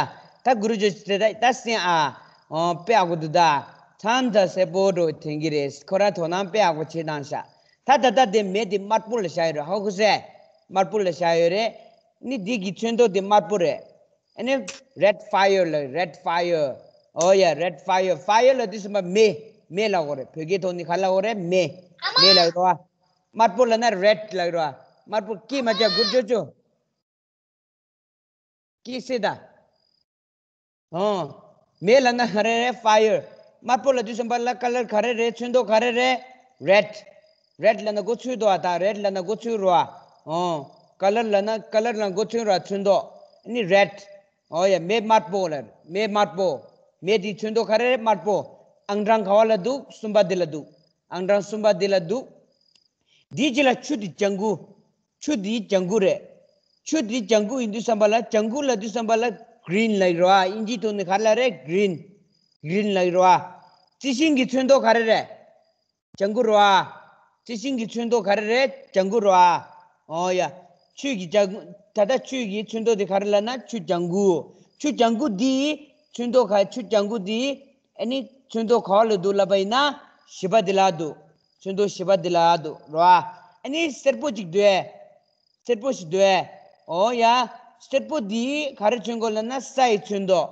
ད་གུ་རུ་ཇོ་དེ་ད་ད་སེང་ཨ། ཨོ་དཔེ་ཨ་གོ་དུ་ད། མཚམས་ད་སེར་པོ་འགྲོ་དེང་གི་རེད། ཁོ་ར་དོ་སྣང་དཔེ་ཨ་གོ་བྱེད་དང་ཤ། ད་ད་ད་དེ་མེ་དེ་དམར་པོ་ལ་བཞག་ཡོད་རེད། ཧ་གོ་སེ། དམར་པོ་ལ་བཞག་ཡོད་རེད། ནི་འདི་གི་ཚོན་མདོག་དེ་དམར་པོ་རེད། ཨ་ནི་red fire ལ་red fire། ཨོ་ཡ་red fire། ཕ་ཡར་ལ་དུས་གསུམ་པ་མེ། མེ་ལ་གོ་རེད། བོད་སྐད་ཐོག་ནི་ག་ལ་གོ་རེད། མེ། མེ་ལ་གོ་ར། དམར་པོ་ལ་ན་red ལ་གོ་ར། དམར་པོ་ཀི་མ་ཅག་གུར་ཅོ་ཅོ། ཀི་སེ་ད། ཨོ། མེ་ལ་ན་ག་རེ་རེད། ཕ་ཡར། དམར་པོ་ལ་དུས་གསུམ་པ་ལ་ཀ་ལར་ག་རེ་རེད། ཚོན་མདོག་ག་རེ་རེད། red། red ལ་ན་གོ་ཚུལ་དོ་ཨ། ད་red ལ་ན་གོ་ཚུལ་རོ་ཨ། ཨོ། ཀ་ལར་ལ་ན་ཀ་ལར་ལ་གོ་ཚུལ་རོ་ཨ། ཚོན་མདོག་ནི་red། ཨོ་ཡ་མེ་དམར་པོ་ལ་མེ་དམར་པོ། མེ་དེ་ཚོན་མདོག་ག་རེ་རེད། དམར་པོ། ཨང་གྲངས་ག་བ་ལ་འདུག་གསུམ་པ་དེ་ལ་འདུག་ཨང་གྲངས་གསུམ་པ་དེ་ལ་འདུག་འདིའི་རྗེས་ལ་ཆུ་དེ་ལྗང་གུ། ཆུ་འདི་ལྗང་གུ་རེད། ཆུ་འདི་ལྗང་གུ་ཡིན་དུས་ཙམ་པ་ལ་ལྗང་གུ་ལབ་དུས་ཙམ་པ་ལ་green ལབ་ཀྱི་རེད་བ། ཨིན་ཇིའི་ཐོག་ནས་ག་རེ་ལབ་རེད། green། green ལབ་ཀྱི་རེད་བ། རྩི་ཤིང་གི་ཚོན་མདོག་ག་རེ་རེད། ལྗང་གུ་རེད་བ། རྩི་ཤིང་གི་ཚོན་མདོག་ག་རེ་རེད། ལྗང་གུ་རེད་བ། ཨོ་ཡ། ཆུ་གི་ལྗང་གུ། ད་ལྟ་ཆུ་གི་ཚོན་མདོག་དེ་ག་རེ་ལབ་ན་ཆུ་ལྗང་གུ། ཆུ་ལྗང་གུ་འདི་ཚོན་མདོག་ག་ཆུ་ལྗང་གུ་འདི། ཨ་ནི་ཚོན་མདོག་ག་བ་ལ་འདུག་ལབ་པ་ཡིན་ན་བཞི་པ་འདི་ལ་འདུག་ཚོན་མདོག་བཞི་པ་འདི་ལ་འདུག་རོ། ཨ་ནི་སེར་པོ་གཅིག་འདུག་ཨེ། སེར་པོ་ཞིག་འདུག་ཨེ། འོ་ཡ། སེར་པོ་འདི་ག་རེ་མཚོན་གོ་ལབ་ན་སའི་ཚོན་མདོག་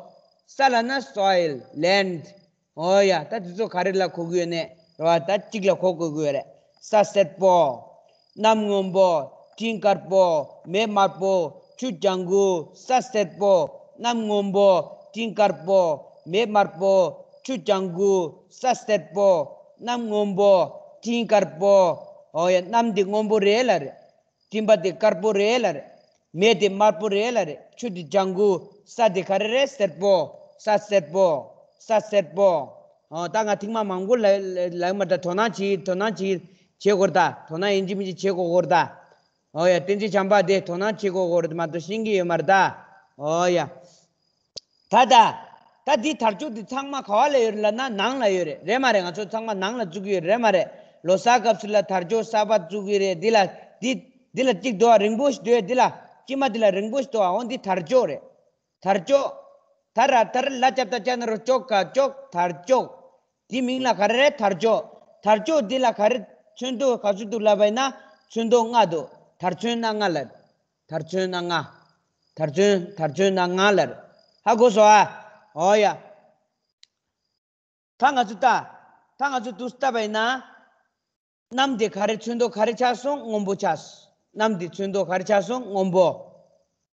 ས་ལབ་ན་soil land། འོ་ཡ། ད་འདི་ཚོ་ག་རེ་ལ་གོ་གི་ཡོད་ནས་རོ། ད་གཅིག་ལ་གོ་དགོས་ཀྱི་ཡོད་རེད། ས་སེར་པོ། གནམ་སྔོན་པོ། སྤྲིན་དཀར་པོ། མེ་དམར་པོ། ཆུ་ལྗང་གུ། ས་སེར་པོ། གནམ་སྔོན་པོ། སྤྲིན་དཀར་པོ། མེ་དམར་པོ། ཆུ་ལྗང་གུ། ས་སེར་པོ། གནམ་སྔོན་པོ། སྤྲིན་དཀར་པོ། འོ་ཡ། གནམ་དེ་སྔོན་པོ་རེད་ལབ་རེད། སྤྲིན་པ་དེ་དཀར་པོ་རེད་ལབ་རེད། མེ་དེ་དམར་པོ་རེད་ལབ་རེད། ཆུ་དེ་ལྗང་གུ། ས་དེ་ག་རེ་རེད། སེར་པོ། ས་སེར་པོ། ས་སེར་པོ། ཨོ་ད་ང་ཐེངས་མ་མང་པོ་ལ་ལ་ལ་མ་ད་དོ་སྣང་བྱེད་དོ་སྣང་བྱེད་བྱེད་དགོས་རེད་ད། དོ་སྣང་ཡིན་གཅིག་མིན་གཅིག་བྱེད་དགོས་དགོས་རེད་ད། ཨོ་ཡ། བསྟན་འཛིན་བྱམས་པ་དེ་དོ་སྣང་བྱེད་དགོས་དགོས་རེད་མ་གཏོགས་ཤེས་ཀྱི་ཡོད་མ་རེད་ད། ཨོ་ཡ། ད་ད། ད་འདི་དར་ལྕོག་འདི་ཚང་མ་ག་བ་ལ་ཡོད་རེད་ལབ་ན་ནང་ལ་ཡོད་རེད། རེད་མ་རེད། ང་ཚོ་ཚང་མ་ནང་ལ་བཙུགས་ཀྱི་ཡོད་རེད་མ་རེད། ལོ་གསར་སྐབས་སུ་ལ་དར་ལྕོག་གསར་པ་བཙུགས་ཀྱི་རེད། འདི་ལ་འདི་འདི་ལ་གཅིག་འདུག་ཨ། རིང་པོ་ཞིག་འདུག་འདི་ལ་དཀྱིལ་མ་འདི་ལ་རིང་པོ་ཞིག་འདུག་ཨ། འོ་འདི་དར་ལྕོག་རེད། དར་ལྕོག་ད་ར་ད་ར་ལ་ཅབ་ད་ཅ་ན་རོ་ལྕོག་ག་ལྕོག་དར་ལྕོག་འདི་མིང་ལ་ག་རེ་རེད། དར་ལྕོག་དར་ལྕོག་འདི་ལ་ག་རེ་ཚོན་མདོག་ག་ཚོད་འདུག་ལབ་པ་ཡིན་ན་ཚོན་མདོག་ལྔ་འདུག་དར་ཚོན་སྣ་ལྔ་ལབ། དར་ཚོན་སྣ་ལྔ། དར་ཚོན་དར་ཚོན་སྣ་ལྔ་ལབ། ཧ་གོ་སོང་ཨ། འོ་ཡ། ད་ང་ཚོ་ལྟ། ད་ང་ཚོ་འདུག་ལྟ་བ་ཡིན་ན། གནམ་དེ་ག་རེ་ཚོན་མདོག་ག་རེ་ཆགས་སོང་། སྔོན་པོ་ཆགས་སོང་། གནམ་དེ་ཚོན་མདོག་ག་རེ་ཆགས་སོང་། སྔོན་པོ།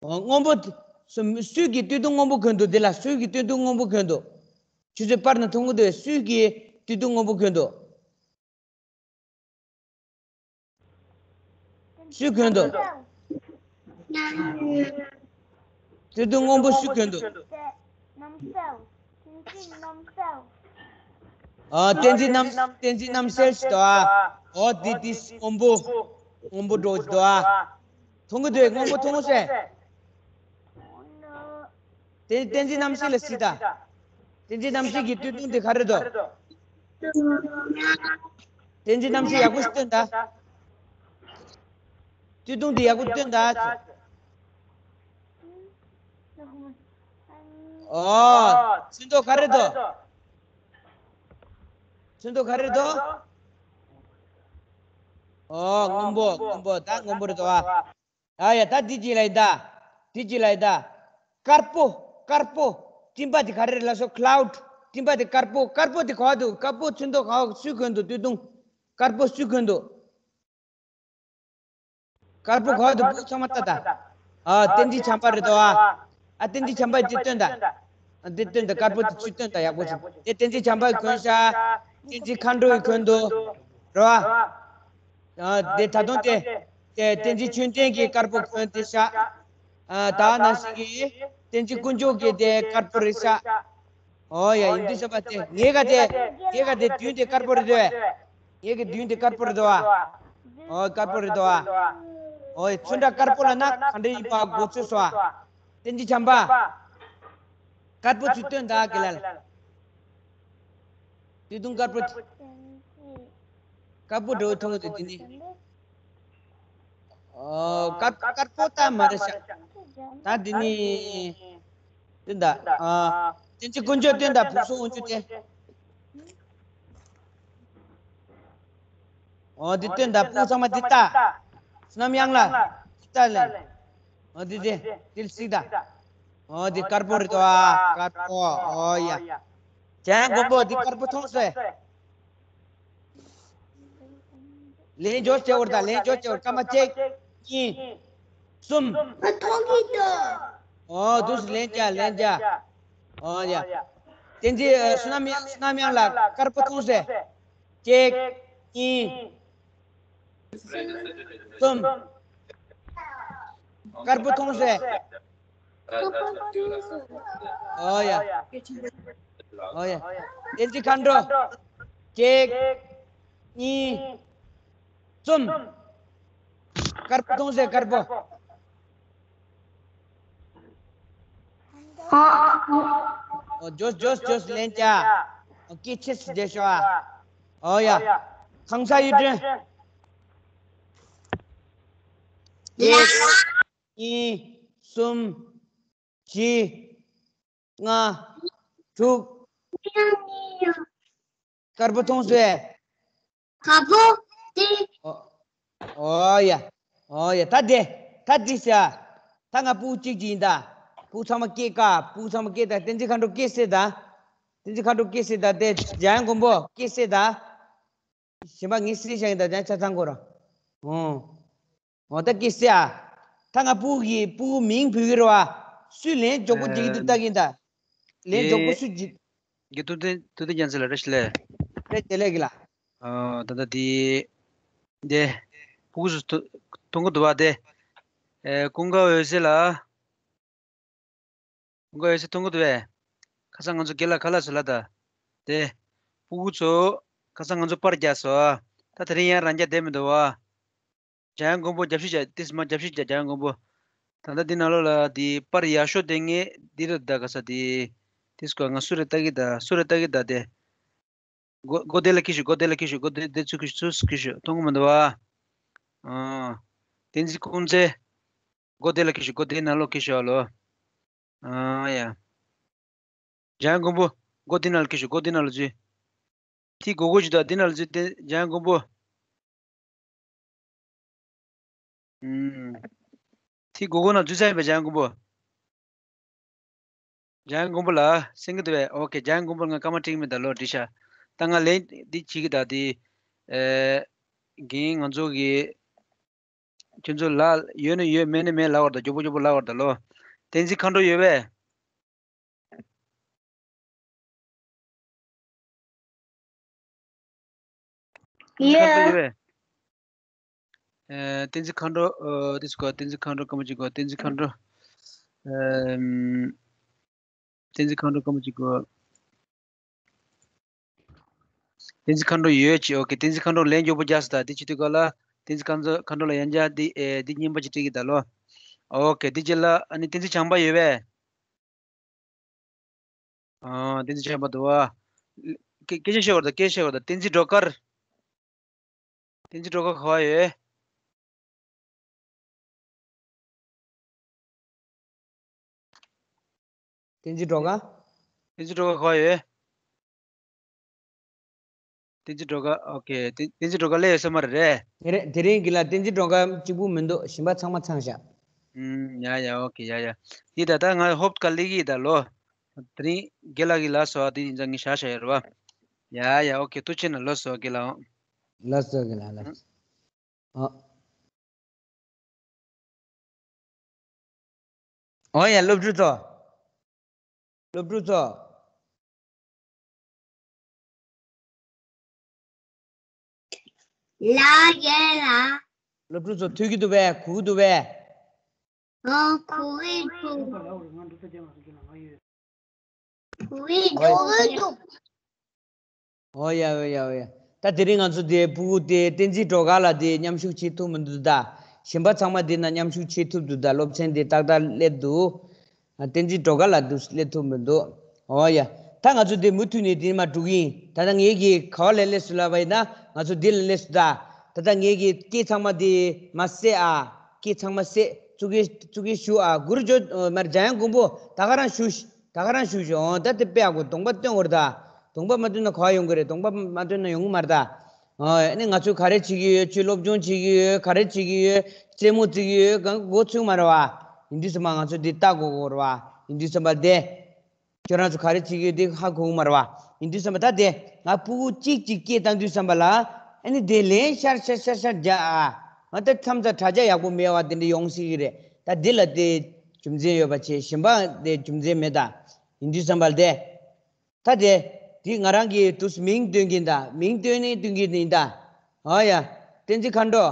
འོ་སྔོན་པོ་དེ་སུ་སུས་ཀྱི་སྟོད་ཐུང་སྔོན་པོ་གྱོན་འདུག་འདི་ལ་སུས་ཀྱི་སྟོད་ཐུང་སྔོན་པོ་གྱོན་འདུག་ཆུ་ཚོད་པར་ན་མཐོང་གི་འདུག་སུས་ཀྱི་སྟོད་ཐུང་སྔོན་པོ་གྱོན་འདུག་སུས་གྱོན་འདུག་དེ་དུས་སྔོན་པོ་སུས་གྱོན་འདུག་ཨ། བསྟན་འཛིན་རྣམ་བསྟན་འཛིན་རྣམ་གསལ་ཞིག་འདུག་ཨ། འོ་དེ་དེ་སྔོན་པོ། སྔོན་པོ་འདྲ་ཞིག་འདུག་ཨ། མཐོང་གི་འདུག་སྔོན་པོ་མཐོང་ངོ་ཤེས། དེ་བསྟན་འཛིན་རྣམ་གསལ་ལ་གཟིགས་དང་། བསྟན་འཛིན་རྣམ་སྲས་ཀྱི་སྟོད་ཐུང་དེ་ག་རེ་འདུག་བསྟན་འཛིན་རྣམ་སྲས་ཡག་པོ་ཞིག་སྟོན་ད། སྟོད་ཐུང་དེ་ཡག་པོ་སྟོན་ད། ཨོ། ཚོན་མདོག་ག་རེ་འདུག་ཚོན་མདོག་ག་རེ་འདུག་ཨོ། སྔོན་པོ། སྔོན་པོ། ད་སྔོན་པོ་རེད་འདུག་ཨ། ཨ་ཡ། ད་འདི་གཅིག་ལ་ཡིན་ད། འདི་གཅིག་ལ་ཡིན་ད། དཀར་པོ། དཀར་པོ། སྤྲིན་པ་དེ་ག་རེ་རེད་ལབ་སོང་། ཀླའུཌ། སྤྲིན་པ་དེ་དཀར་པོ། དཀར་པོ་དེ་ག་པར་འདུག་དཀར་པོ་ཚོན་མདོག་ག་པར་སུས་གོན་འདུག་སྟོད་ཐུང་། དཀར་པོ་སུས་གོན་འདུག་དཀར་པོ་ག་པར་འདུག་བུ་ཚང་མ་ལྟ་ད། ཨ། བསྟན་འཛིན་བྱམས་པ་རེད་དོ་ཨ། ཨ། བསྟན་འཛིན་བྱམས་པ་འདི་སྟོན་ད། ཨ། འདི་སྟོན་ད། དཀར་པོ་དེ་ཚུར་སྟོན་ད། ཡག་པོ་བྱུང་། དེ་བསྟན་འཛིན་བྱམས་པས་གོན་ཤག་བསྟན་འཛིན་མཁའ་འགྲོ་ཡིས་གོན་འདུག་རེད་བ། ཨ། དེ་ད་དུང་དེ། དེ་བསྟན་འཛིན་ཆོས་ལྡན་གྱིས་དཀར་པོ་གོན་དེ་ཤག་ཨ། ད་ནང་བཞིན་གྱི་བསྟན་འཛིན་དཀོན་མཆོག་གིས་དེ་དཀར་པོ་རེད་ཤག་ཨོ་ཡ། ཡིན་དུས་ཙམ་པ་དེ་ངའི་ག་དེ། ངའི་ག་དེ་མདུན་དེ་དཀར་པོ་རེད་དོ། ངའི་གི་མདུན་དེ་དཀར་པོ་རེད་དོ་ཨ། ཨོ། དཀར་པོ་རེད་དོ་ཨ། ཨོ་ཡ། ཚོན་ཁྲ་དཀར་པོ་ལབ་ན་ག་འདྲ་ཡིན་པ་གོ་ཚོད་སོང་ཨ། བསྟན་འཛིན་བྱམས་པ། དཀར་པོ་ཚུར་སྟོན་ད་གི་ལ་ལ། སྟོད་ཐུང་དཀར་པོ། དཀར་པོ་འདྲ་བོ་མཐོང་གི་འདུག་འདི་ནི། ཨོ། དཀར། དཀར་པོ་ད་མ་རེད་ཤག་ད་འདི་ནི། སྟོན་ད། ཨ། བསྟན་འཛིན་དཀོན་མཆོག་སྟོན་ད། བུ་སོ་འོན་ཆུ་དེ། ཨོ། འདི་སྟོན་ད། སྤུ་གུ་ཚང་མ་འདི་ལྟ། བསོད་ནམས་གཡང་ལགས། འདི་ལྟ་ལེ། ཨོ། འདི་འདི་འདི་གཟིགས་ད། ཨོ། འདི་དཀར་པོ་རེད་དོ་ཨ། དཀར་པོ། ཨོ་ཡ། འཇམ་དབྱངས་མགོན་པོ་འདི་དཀར་པོ་མཐོང་སོང་། ལན་འཇོག་བྱེད་འོར་ད། ལན་འཇོག་བྱེད་འོར། སྐར་མ་གཅིག་གཉིས། གསུམ། ཨ། མཐོང་གི་འདུག་ཨོ། དུས་ལན་རྒྱག་ལན་རྒྱག་ཨོ་ཡ། བསྟན་འཛིན། ཨ། བསོད་ནམས། བསོད་ནམས་གཡང་ལགས་དཀར་པོ་མཐོང་སོང་། གཅིག་གཉིས། གསུམ། དཀར་པོ་མཐོང་སོང་། ཨོ་ཡ། ཨོ་ཡ། བསྟན་འཛིན་མཁའ་འགྲོ། གཅིག་གཉིས། གསུམ། དཀར་པོ་མཐོང་སོང་། དཀར་པོ། ཨོ། འཇོག་འཇོག་འཇོག་ལན་རྒྱག་ཨོ། སྐད་ཆེ་སེ་བརྗོད་ཤོག་ཨ། ཨོ་ཡ། ཁང་གསར་གཡུ་སྒྲོན། གཅིག་གཉིས། གསུམ། བཞི། ལྔ། དྲུག་དཀར་པོ་མཐོང་སོང་། དཀར་པོ་དེ། ཨོ། ཨོ་ཡ། ཨོ་ཡ། ད་དེ། ད་དེ་ཤ་ད་ང་སྤུ་གུ་གཅིག་གཅིག་ཡིན་ད། སྤུ་གུ་ཚང་མ་སྐད་ཀ་སྤུ་གུ་ཚང་མ་སྐད་ད། བསྟན་འཛིན་མཁའ་འགྲོ་སྐད་སེ་ད། བསྟན་འཛིན་མཁའ་འགྲོ་སྐད་སེ་ད། དེ་འཇམ་དབྱངས་མགོན་པོ་སྐད་སེ་ད། གཞན་པ་ངས་སེ་བཞག་ཡིན་ད། ད་ཆ་ཚང་གོ་ར། ཨོ། ཨོ། ད་སྐད་སེ་ཨ། ད་ང་སྤུ་གུ་གི་སྤུ་གུ་མིང་བོས་ཀྱི་རེད་བ། སུས་ལན་མགྱོགས་པོ་རྒྱག་གི་འདུག་ལྟ་གི་ཡིན་ད། ལན་མགྱོགས་པོ་སུས་རྒྱག་དེ་ཐུབ་བསྟན། ཐུབ་བསྟན་རྒྱལ་མཚན་ལགས་བཀྲ་ཤིས་བདེ་ལེགས། བཀྲ་ཤིས་བདེ་ལེགས་གི་ལ། ཨོ། ད་ལྟ་དེ། དེ། སྤུ་གུ་ཚོ་མཐོང་གི་འདུག་བ་དེ། ཨེ། ཀུན་དགའ་འོད་ཟེར་ལགས། ཀུན་དགའ་འོད་ཟེར་མཐོང་གི་འདུག་བས། ཁ་སང་ང་ཚོ་དགེ་ལགས་ཁ་ལག་ཟེར་ལ་ད། དེ། སྤུ་གུ་ཚོ། ཁ་སང་ང་ཚོ་པར་རྒྱག་སོང་ཨ། ད་དེ་རིང་ཡང་རང་རྒྱག་བསྡད་མི་འདུག་བ། འཇམ་དབྱངས་མགོན་པོ་རྒྱབ་བཤིག་བྱ། ཏིས་མ་རྒྱབ་བཤིག་བྱ། འཇམ་དབྱངས་མགོན་པོ། ད་ལྟ་འདི་ནང་ལོགས་ལ་འདི་པར་ཡག་ཤོས་དེ་ངས་འདི་རེད་ད། ག་ས་འདི། ཏིས་ཀོ་ང་སུ་རེད་ལྟ་གི་ད། སུ་རེད་ལྟ་གི་ད་དེ། མགོ་མགོ་དེ་ལ་ཁྱེར་ཤོག་མགོ་དེ་ལ་ཁྱེར་ཤོག་མགོ་དེ་དེ་ཚུར་ཁྱེར་ཤོག་ཚུར་ཁྱེར་ཤོག་མཐོང་གི་མི་འདུག་བ། ཨ། བསྟན་འཛིན་ཀུན་རྫེ། མགོ་དེ་ལ་ཁྱེར་ཤོག་མགོ་དེའི་ནང་ལོགས་ཁྱེར་ཤོག་ཨ་ལོ། ཨ་ཡ། འཇམ་དབྱངས་མགོན་པོ། མགོ་འདི་ནང་ལ་ཁྱེར་ཤོག་མགོ་འདི་ནང་ལ་འཛུལ། ཐིག་སྒོར་སྒོར་ཅིག་དང་འདི་ནང་ལ་འཛུལ་ཏེ། འཇམ་དབྱངས་མགོན་པོ། ཨུམ། ཐིག་སྒོར་སྒོར་ནང་འཛུལ་ཚར་ཡིན་པས། འཇམ་དབྱངས་མགོན་པོ། འཇམ་དབྱངས་མགོན་པོ་ལགས་གསན་གྱི་འདུག་པས། ཨོ་ཀེ། འཇམ་དབྱངས་མགོན་པོ་ལ་ང་སྐར་མ་སྤྲད་ཀྱི་མེད་ད་ལོ། འགྲིག་ཤག་ད་ང་ལན་འདི་བྱེད་ཀྱི་ད་དེ། ཨེ། རྒན་ང་ཚོ་གི། ཁྱོད་ཚོ་ལ་ཡོད་ན་ཡོད། མེད་ན་མེད་ལབ་པ་དང་། མགྱོགས་པོ་མགྱོགས་པོ་ལབ་པ་དང་ལོ། བསྟན་འཛིན་མཁའ་འགྲོ་ཡོད་པས། བསྟན་འཛིན་མཁའ་འགྲོ་ཡོད་པས། ཨེ། བསྟན་འཛིན་མཁའ་འགྲོ། ཨོ། དེ་ཚོ་གོ། བསྟན་འཛིན་མཁའ་འགྲོ་སྐར་མ་གཅིག་གོ། བསྟན་འཛིན་མཁའ་འགྲོ། ཨེམ། བསྟན་འཛིན་མཁའ་འགྲོ་སྐར་མ་གཅིག་གོ། བསྟན་འཛིན་མཁའ་འགྲོ་ཡོད་ཅིག་ཨོ་ཀེ། བསྟན་འཛིན་མཁའ་འགྲོ་ལན་མགྱོགས་པོ་རྒྱག་སོང་ད། དེ་བྱེད་དུས་སྐབས་ལ་བསྟན་འཛིན་མཁའ་འགྲོ་མཁའ་འགྲོ་ལ་ཡང་བསྐྱར་འདི། ཨེ། འདི་རྙིང་པ་ཅིག་སྤྲད་ཀྱི་ད་ལོ། ཨོ་ཀེ། འདི་རྗེས་ལ་ཨ་ནི་བསྟན་འཛིན་བྱམས་པ་ཡོད་པས། ཨ། བསྟན་འཛིན་ཆོས་འཕེལ་འདུག་བ། སྐད་སྐད་ཆ་བཤད་བར་དང་སྐད་ཆ་བཤད་བར་དང་བསྟན་འཛིན་སྒྲོལ་དཀར། བསྟན་འཛིན་སྒྲོལ་དཀར་ག་བ་ཡོད། བསྟན་འཛིན་སྒྲོལ་དཀར། བསྟན་འཛིན་སྒྲོལ་དཀར་ག་བ་ཡོད། བསྟན་འཛིན་སྒྲོལ་དཀར། ཨོ་ཁེ། བསྟན་བསྟན་འཛིན་སྒྲོལ་དཀར་སླེབས་ཡོད་ས་མ་རེད། དེ་རིང་དེ་རིང་གི་ལ་བསྟན་འཛིན་སྒྲོལ་དཀར་གཅིག་པུ་མི་འདུག་གཞན་པ་ཚང་མ་ཚང་ཤག་ཨུམ། ཡ་ཡ། ཨོ་ཁེ། ཡ་ཡ། འདི་ད་ལྟ་ང་ཧོབ་ཀ་སླེབས་ཀྱི་ཡིན་ད་ལོ། དེ་རིང་རྒན་ལགས་ཀྱིས་ལབ་སོང་། འདི་ཡིན་ཙང་ངས་བཞག་བཞག་ཡོད་རེད་བ། ཡ་ཡ། ཨོ་ཁེ། ཐུགས་རྗེ་གནང་། ལགས་སོ་རྒན་ལགས། ལགས་སོ་རྒན་ལགས། ལགས་སོ། ཨ། འོ་ཡ། སློབ་ཕྲུག་ཚོ། སློབ་ཕྲུག་ཚོ། ལགས་རྒན་ལགས། སློབ་ཕྲུག་ཚོ་ཐོས་ཀྱི་འདུག་པས། གོ་གི་འདུག་པས། ཨོ། གོ་གི་འདུག་གོ་གི་འདུག་འོ་ཡ། འོ་ཡ། འོ་ཡ། ད་དེ་རིང་ང་ཚོ་དེ་ཕྲུ་གུ་དེ་བསྟན་འཛིན་སྒྲོལ་དཀར་ལགས་དེ་མཉམ་ཞུགས་བྱེད་ཐུབ་མི་འདུག་ད། གཞན་པ་ཚང་མ་དེ་ན་མཉམ་ཞུགས་བྱེད་ཐུབ་འདུག་ད། སློབ་ཚན་དེ་ཏག་ཏག་སླེབས་འདུག་བསྟན་འཛིན་སྒྲོལ་དཀར་ལགས་འདུག་སླེབས་ཐུབ་མི་འདུག་འོ་ཡ། ད་ང་ཚོ་དེ་མུ་མཐུད་ནས་དེ་མར་འགྲོ་གི་ཡིན། ད་ལྟ་ངེད་ཀྱིས་ག་བ་ལ་སླེབས་སོང་ལབ་པ་ཡིན་ན། ང་ཚོ་འདི་ལ་སླེབས་སོང་ད། ད་ལྟ་ངེད་ཀྱིས་སྐད་ཚང་མ་དེ་མར་བསད་ཨ། སྐད་ཚང་མ་བསད། ཙུ་གེ་ཙུ་གེ་ཞུ་ཨ། གུ་རུ་ཇོ་མར་འཇམ་དབྱངས་མགོན་པོ། ད་ག་རང་ཞུ་ཤ། ད་ག་རང་ཞུ་ཤ། འོ་ད་དེ་དཔེ་ཡག་པོ། གདོང་པ་སྟོན་དགོས་རེད་ད། གདོང་པ་མ་སྟོན་ན་ག་བ་ཡོང་གི་རེད། གདོང་པ་མ་སྟོན་ན་ཡོང་གི་མ་རེད་ད། ཨ་ནི་ང་ཚོས་ག་རེ་བྱེད་ཀྱི་ཡོད། ཁྱོད་སློབ་སྦྱོང་བྱེད་ཀྱི་ཡོད། ག་རེ་བྱེད་ཀྱི་ཡོད། རྩེད་མོ་རྩེ་གི་ཡོད། གང་གོ་ཚུགས་མ་རེད་བ། ཡིན་དུས་ཙམ་པ་ང་ཚོ་འདི་ལྟ་དགོས་དགོས་རེད་བ། ཡིན་དུས་ཙམ་པ་དེ། ཁྱོད་རང་ཚོ་ག་རེ་བྱེད་ཀྱི་ཡོད་དེ་ཧ་གོ་གི་མ་རེད་བ། ཡིན་དུས་ཙམ་པ་ད་དེ་ང་ཕྲུ་གུ་གཅིག་གཅིག་སྐད་བཏང་དུས་ཙམ་པ་ལ། ཨ་ནི་དེ་ལན་ཤར་ཤར་ཤར་ཤར་རྒྱག་ཨ། ང་ད་མཚམས་མཚམས་དྲ་རྒྱ་ཡག་པོ་མེད་པ་དེ་འདྲ་ཡོང་སྲིད་ཀྱི་རེད། ད་འདི་ལ་དེ་རྒྱུ་མཚན་ཡོད་པ་བྱས། གཞན་པ་དེ་རྒྱུ་མཚན་མེད་ད། ཡིན་དུས་ཙམ་པ་ལ་དེ། ད་དེ། དེ་ང་རང་གིས་དུས་མིང་སྟོན་གྱིན་ད། མིང་སྟོན་ནས་སྟོན་གྱིན་ཡིན་ད། ཨོ་ཡ། བསྟན་འཛིན་མཁའ་འགྲོ།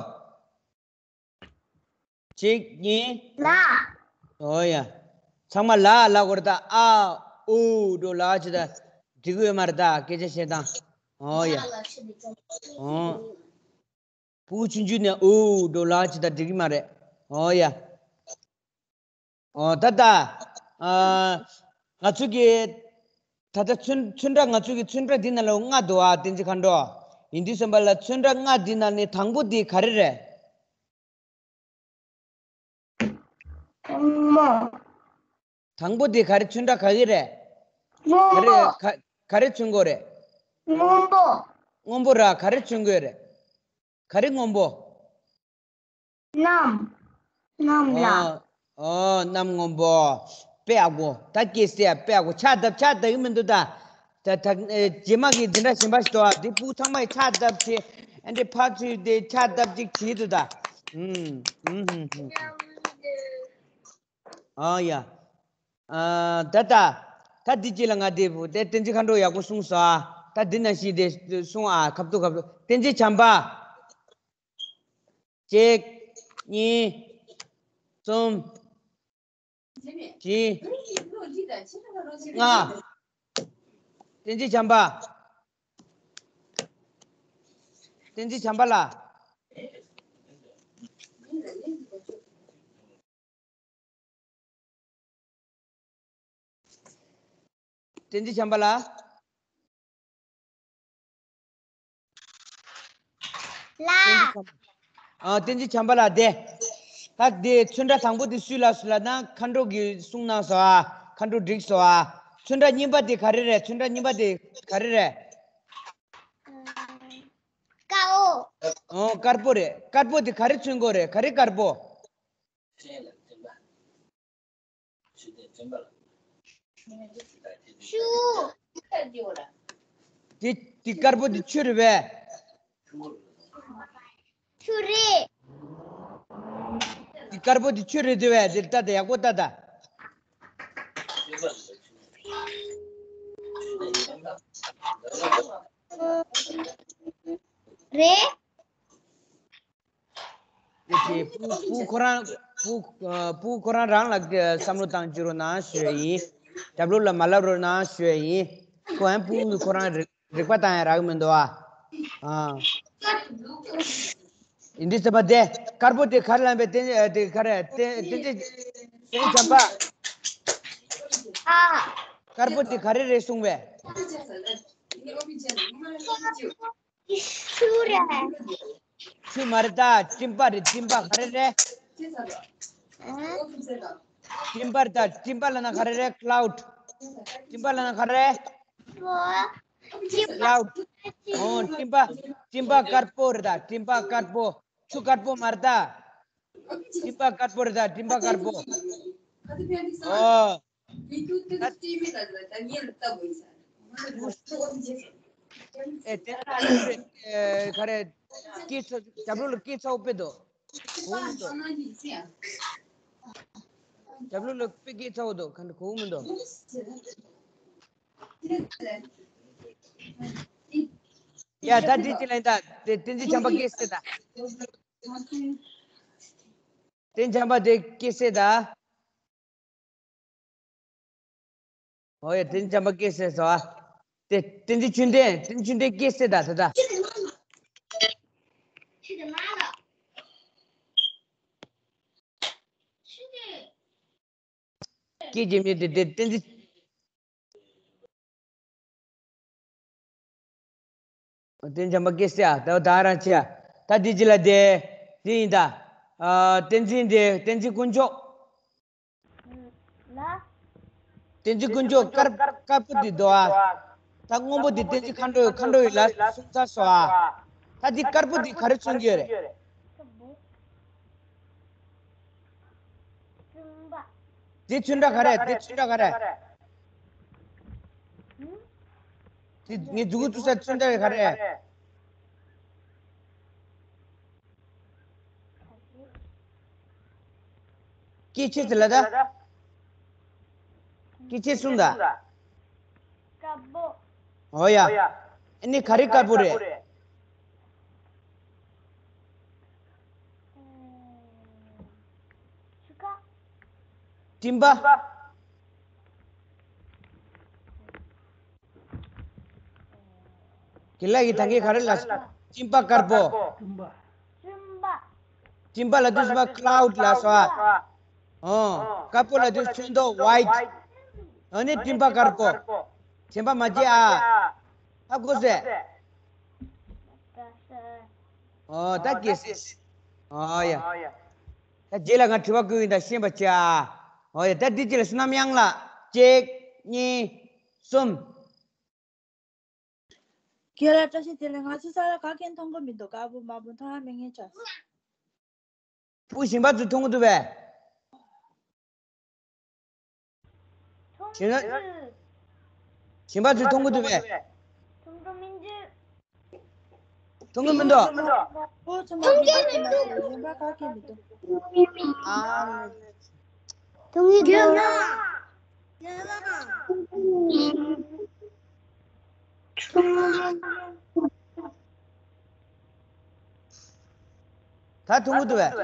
གཅིག་གཉིས། ལ། ཨོ་ཡ། ཚང་མ་ལ་ལ་གོ་ར་ད། ཨ། ཨུ། འགྲོ་ལ་ཅི་ད། འགྲིག་ཡོད་མ་རེད་ད། སྐད་ཆ་བཤད་སྟངས། ཨོ་ཡ། ཨོ། ཕྲུ་གུ་ཆུང་ཆུང་ནས་ཨུ། འགྲོ་ལ་ཅི་ད། འགྲིག་གི་མ་རེད། ཨོ་ཡ། ཨོ་ད་ད། ཨ། ང་ཚོ་གི། ད་ལྟ་ཚོན་ཚོན་ཁྲ། ང་ཚོ་གི་ཚོན་ཁྲ་འདི་ནང་ལ་ལྔ་འདུག་ཨ། བསྟན་འཛིན་མཁའ་འགྲོ། ཡིན་དུས་ཙམ་པ་ལ་ཚོན་ཁྲ་ལྔ་འདི་ནང་ནས་དང་པོ་འདི་ག་རེ་རེད། སྔོན་མོ། དང་པོ་འདི་ག་རེ། ཚོན་ཁྲ་ག་གི་རེད། སྔོན་ག་རེ་མོ། ག་ག་རེ་མཚོན་དགོས་རེད། སྔོན་པོ། སྔོན་པོ་ར། ག་རེ་མཚོན་དགོས་རེད། ག་རེ་སྔོན་པོ། གནམ། གནམ་ལ། ཨོ། ཨོ། གནམ་སྔོན་པོ། དཔེ་ཡག་པོ། ད་སྐད་གསལ་ཡ། དཔེ་ཡག་པོ། ཕྱག་བརྡབ། ཕྱག་བརྡབ་ཡོང་མི་འདུག་ད། ད་ད་ཨེ། རྗེས་མ་གི་འཛིན་གྲྭ་གཞན་པ་ཞིག་འདུག་ཨ། འདི་ཕྲུ་གུ་ཚང་མས་ཕྱག་བརྡབ་བྱས། ཨ་འདྲས་ཕར་ཚུར་དེ་ཕྱག་བརྡབ་ཅིག་བྱེད་འདུག་ད། ཨུམ། ཨུམ། ཧུམ། ཧུམ། ཨ་ཡ། ཨ། ད་ད། ད་འདི་གཅིག་ལ་ང་དེ་བུ་དེ་བསྟན་འཛིན་མཁའ་འགྲོ་ཡག་པོ་གསུངས་སོང་ཨ། ད་འདི་ནང་བཞིན་དེ་གསུངས་ཨ། ཁ་ཐུག་ཁ་ཐུག་བསྟན་འཛིན་བྱམས་པ། གཅིག་གཉིས། གསུམ། བཞི། ལྔ། བསྟན་འཛིན་བྱམས་པ། བསྟན་འཛིན་བྱམས་པ་ལགས། བསྟན་འཛིན་བྱམས་པ་ལགས། ལགས། ཨ། བསྟན་འཛིན་བྱམས་པ་ལགས། དེ། ད་དེ་ཚོན་ཁྲ་དང་པོ་དེ་སུས་ལབ་སོང་ལབ་ན། མཁའ་འགྲོ་གིས་གསུངས་གནང་སོང་ཨ། མཁའ་འགྲོ་འགྲིག་སོང་ཨ། ཚོན་ཁྲ་གཉིས་པ་དེ་ག་རེ་རེད། ཚོན་ཁྲ་གཉིས་པ་དེ་ག་རེ་རེད། དཀར་པོ། ཨོ། དཀར་པོ་རེད། དཀར་པོ་དེ་ག་རེ་མཚོན་དགོས་རེད། ག་རེ་དཀར་པོ། ཆུ། དེ་དེ་དཀར་པོ་དེ་ཆུ་རེད་པས། ཆུ་རེད། དེ་དཀར་པོ་དེ་ཆུ་རེད་དེ་བས། དེ་ལྟ་དང་། ཡག་པོ་ལྟ་དང་། རེད། ཨེ་ཅེ། ཕྲུ་གུ་ཁོ་རང་། ཕྲུ་གུ། ཨ། ཕྲུ་གུ་ཁོ་རང་རང་ལ་བསམ་བློ་བཏང་བཅུག་རོགས་གནང་ཞུ་ཡ་ཡིན། རྒྱབ་ལོགས་ལ་མ་ལབ་རོགས་གནང་ཞུ་ཡ་ཡིན། ཁོ་ཡང་ཕྲུ་གུ་ཁོ་རང་རིག་རིག་པ་བཏང་ཡ་རག་གི་མི་འདུག་ཨ། ཨ། ཡིན་དུས་ཙམ་པ་དེ་དཀར་པོ་དེ་ག་རེ་ལབ་པས། དེ་དེ་ག་རེ། དེ་དེ་དེ་དེ་བྱམས་པ། ཨ། དཀར་པོ་དེ་ག་རེ་རེད་གསུངས་པས། ཆུ་རེད། ཆུ་མ་རེད་ད། སྤྲིན་པ་རེད། སྤྲིན་པ་ག་རེ་རེད། སྤྲིན་པ་རེད་ད། སྤྲིན་པ་ལབ་ན་ག་རེ་རེད། ཀླའུཌ། སྤྲིན་པ་ལབ་ན་ག་རེ་རེད། ཀླའུཌ། ཨོ་སྤྲིན་པ། སྤྲིན་པ་དཀར་པོ་རེད་ད། སྤྲིན་པ་དཀར་པོ། ཆུ་དཀར་པོ་མ་རེད་ད། སྤྲིན་པ་དཀར་པོ་རེད་ད། སྤྲིན་པ་དཀར་པོ། ཨོ། ཨེ་དེ་ཨེ་ག་རེ། སྐད་ཚ། རྒྱབ་ལོགས་ལ་སྐད་ཚ་པོ་དཔེ་འདུག་གོ་མི་འདུག་རྒྱབ་ལོགས་ལ་དཔེ་སྐད་ཚ་པོ་འདུག་ག་འདྲ་གོ་མི་འདུག་ཡ་ད་འདི་ཅི་ལན་ད། དེ་བསྟན་འཛིན་བྱམས་པ་སྐད་སེ་ད། བསྟན་འཛིན་བྱམས་པ་དེ་སྐད་སེ་ད། ཨོ་ཡ་བསྟན་འཛིན་བྱམས་པ་སྐད་སེ་སོ། དེ་བསྟན་འཛིན་ཆོས་ལྡན། བསྟན་འཛིན་ཆོས་ལྡན་སྐད་སེ་ད་ད་ད། སྐད་ཀྱི་མི་དེ་དེ་བསྟན་འཛིན། བསྟན་འཛིན་བྱམས་པ་སྐད་སེ་ཨ། ད་ད་རང་ཆེ་ཨ། ད་འདི་ཅི་ལ་དེ་དེ་ཡིན་ད། ཨ་བསྟན་འཛིན་དེ་བསྟན་འཛིན་དཀོན་མཆོག་ལ། བསྟན་འཛིན་དཀོན་མཆོག་དཀར་དཀར་པོ་འདི་འདུག་ཨ། ད་སྔོན་པོ་འདི་བསྟན་འཛིན་མཁའ་འགྲོ་མཁའ་འགྲོ་ཡི་ལ་གསུངས་ཚར་སོང་ཨ། ད་འདི་དཀར་པོ་འདི་ག་རེ་མཚོན་གྱི་ཡོད་རེད། འདི་ཚོན་ཁྲ་ག་རེ། འདི་ཚོན་ཁྲ་ག་རེ། འདི་ངའི་མཛུ་གུ་བཙུགས་ས་ཚོན་ཁྲ་ག་རེ། སྐྱེ་མཆེད་ཟེར་ལ་ད། སྐྱེ་མཆེད་གསུམ་ད། དཀར་པོ། ཨོ་ཡ། ཨ་ནི་ག་རེ་དཀར་པོ་རེད། ཆུ་ཁ། སྤྲིན་པ། དེ་ལ་ཡི་ད་གིན་ག་རེ་ལ། སྤྲིན་པ་དཀར་པོ། སྤྲིན་པ། སྤྲིན་པ་ལ་དུས་སུ་མ་ཀླའུཌ་ལ་སོ། ཨོ། དཀར་པོ་ལ་དུས་ཚོན་མདོག་ཝའིཊ། ཨ་ནི་སྤྲིན་པ་དཀར་པོ། བྱེམ་པ་མ་བརྗེད་ཨ། ཧ་གོ་སོང་། ཨོ་ད་སྐྱེ་སྲིད། ཨོ་ཡ། ད་རྗེས་ལ་ང་དྲི་བ་བཀོད་ཡིན་ད་ཤེས་པ་བྱ། ཨོ་ཡ་ད་འདི་རྗེས་ལ་བསོད་ནམས་གཡང་ལགས། གཅིག་གཉིས། གསུམ། རྒན་ལགས་བཀྲ་ཤིས་བདེ་ལེགས། ང་ཚོ་ས་ལ་ག་གེ་མཐོང་གི་མི་འདུག་དཀར་པོ་དམར་པོ་མཐོང་ཡ་མེད་ངེས་ཆགས། སྤུ་ཞིམ་པ་ཚོ་མཐོང་གི་འདུག་པས། ཞིམ་པ་ཞིམ་པ་ཚོ་མཐོང་གི་འདུག་པས། མཐོང་གི་མི་འདུག་ཨོ་ཚོ་མ་མི་འདུག་ཡིན་པ་ག་གེ་མི་འདུག་ཨ། མཐོང་གི་འདུག་ད་མཐོང་གི་འདུག་པས།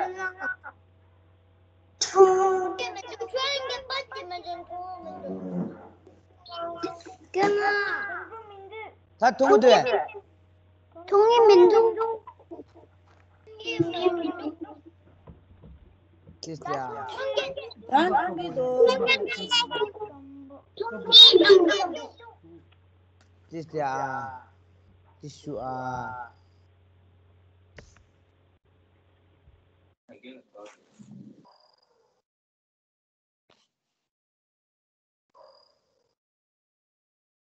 ད་མཐོང་གི་འདུག་པས། མཐོང་གི་མི་འདུག་ཅི་སྟེ་ཨ། ཅི་སྟེ་ཨ། ཅི་ཞུ་ཨ།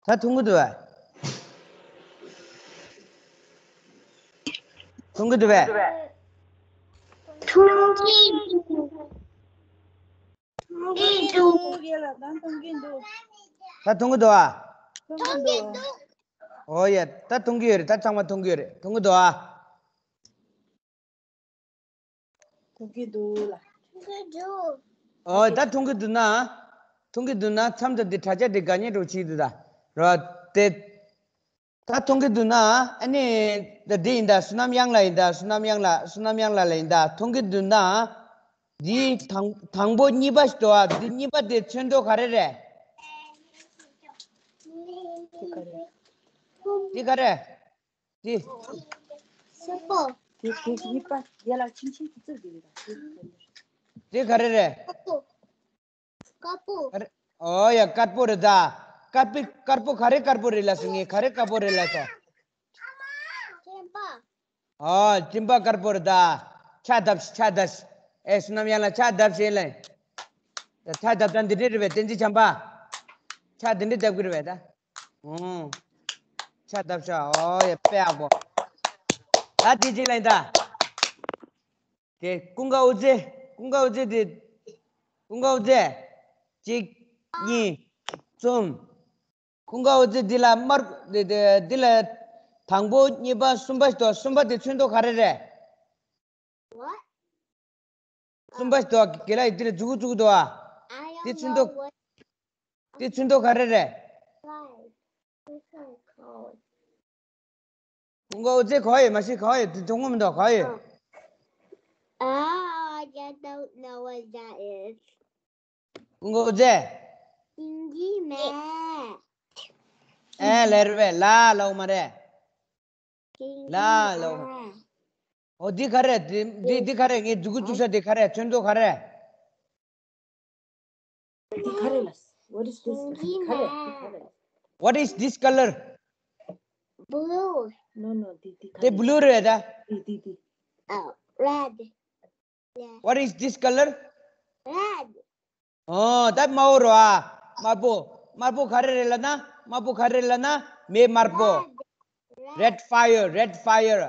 ད་མཐོང་གི་འདུག་པས། མཐོང་གི་འདུག་པས། མཐོང་གི་འདུག་མཐོང་གི་འདུག་ད་མཐོང་གི་འདུག་ཨ། མཐོང་གི་འདུག་ཨོ་ཡ། ད་མཐོང་གི་ཡོད་རེད། ད་ཚང་མ་མཐོང་གི་ཡོད་རེད། མཐོང་གི་འདུག་ཨ། མཐོང་གི་འདུག་ལ། ཨོ་ད་མཐོང་གི་འདུག་ན། མཐོང་གི་འདུག་ན་མཚམས་དང་འདི་དྲ་རྒྱ་འདི་དགའ་ཉེ་འགྲོ་བྱེད་འདུག་ད། ར་དེ། ད་མཐོང་གི་འདུག་ན་ཨ་ནི། ད་འདི་ཡིན་ད། བསོད་ནམས་གཡང་ལགས་ཡིན་ད། བསོད་ནམས་གཡང་ལགས། བསོད་ནམས་གཡང་ལགས་ལ་ཡིན་ད། མཐོང་གི་འདུག་ན། འདི་དང་དང་པོ་གཉིས་པ་ཞིག་འདུག་ཨ། འདི་གཉིས་པ་དེ་ཚོན་མདོག་ག་རེ་རེད། འདི་ག་རེ། འདི། སེར་པོ། དེ་དེ་གཉིས་པ་ཡ་ལ་ཆིང་ཆིང་གི་རྩིབས་དེ་རེད། དེ་ག་རེ་རེད། དཀར་པོ། དཀར་པོ། ཨོ་ཡ་དཀར་པོ་རེད་ད། དཀར་པོ་དཀར་པོ་ག་རེ་དཀར་པོ་རེད་ལབ་སོང་། ངས་ག་རེ་དཀར་པོ་རེད་ལབ་སོང་། ཨོ་སྤྲིན་པ་དཀར་པོ་རེད་ད། ཕྱག་བརྡབས་ཤིག་ཕྱག་བརྡབས་ཤིག་ཨེ་བསོད་ནམས་ཡར་ལ་ཕྱག་བརྡབས་ཤིག་ལབ། ད་ཕྱག་བརྡབས་ད་འདི་འདྲས་རེད་པས། བསྟན་འཛིན་བྱམས་པ། ཕྱག་འདི་འདྲས་བརྡབ་གི་རེད་པས་ད། ཨོ། ཕྱག་བརྡབས་ཤག་ཨོ་ཡ་དཔེ་ཡག་པོ། ད་འདི་གཅིག་ལ་ཡིན་ད། དེ་ཀུན་དགའ་དབུ་རྩེ། ཀུན་དགའ་དབུ་རྩེ་དེ། ཀུན་དགའ་དབུ་རྩེ། གཅིག་གཉིས། གསུམ། ཀུན་དགའ་དབུ་རྩེ་འདི་ལ་དམར། འདི་འདི་འདི་ལ་དང་པོ་གཉིས་པ་གསུམ་པ་ཞིག་འདུག་གསུམ་པ་དེ་ཚོན་མདོག་ག་རེ་རེད། What? གསུམ་པ་ཞིག་འདུག་དགེ་ལགས་ཡིན་འདི་ལ་མཛུ་གུ་བཙུགས་འདུག་ཨ། I don't དེ་ཚོན་མདོག know what དེ་ཚོན་མདོག་ག་རེ་རེད། Why? This one cold. ཀུན་དགའ་དབུ་རྩེ་ག་པར་ཡོད། མ་གཞི་ག་པར་ཡོད། དེ་མཐོང་གི་མི་འདུག་ག་པར་ཡོད། Oh, I don't know what that is. ཀུན་དགའ་དབུ་རྩེ། ཡིན་གྱི་མེད། ཨེ་ལེ་རེད་པས། ལ་ལ་འོ་མ་རེད། ལ་ལ་འོ་མ། ཨོ་འདི་ག་རེད། འདི་འདི་འདི་ག་རེད། ངས་མཛུ་གུ་བཙུགས་ས་འདི་ག་རེད། ཚོན་མདོག་ག་རེད། འདི་ག་རེད་ལ། What is this? འདི་ག་རེད། འདི་ག་རེད། What is this color? Blue. No, no, འདི་འདི་ག་དེ་རེད། Blue རེད་ད། འདི་འདི་འདི། Oh, red. Yeah. What is this color? Red. ཨོ་ད་དམར་པོ་རེད་པ། དམར་པོ། དམར་པོ་ག་རེ་རེད་ལབ་ན། དམར་པོ་ག་རེ་རེད་ལབ་ན། མེ་དམར་པོ། Red. Red. Red fire, red fire.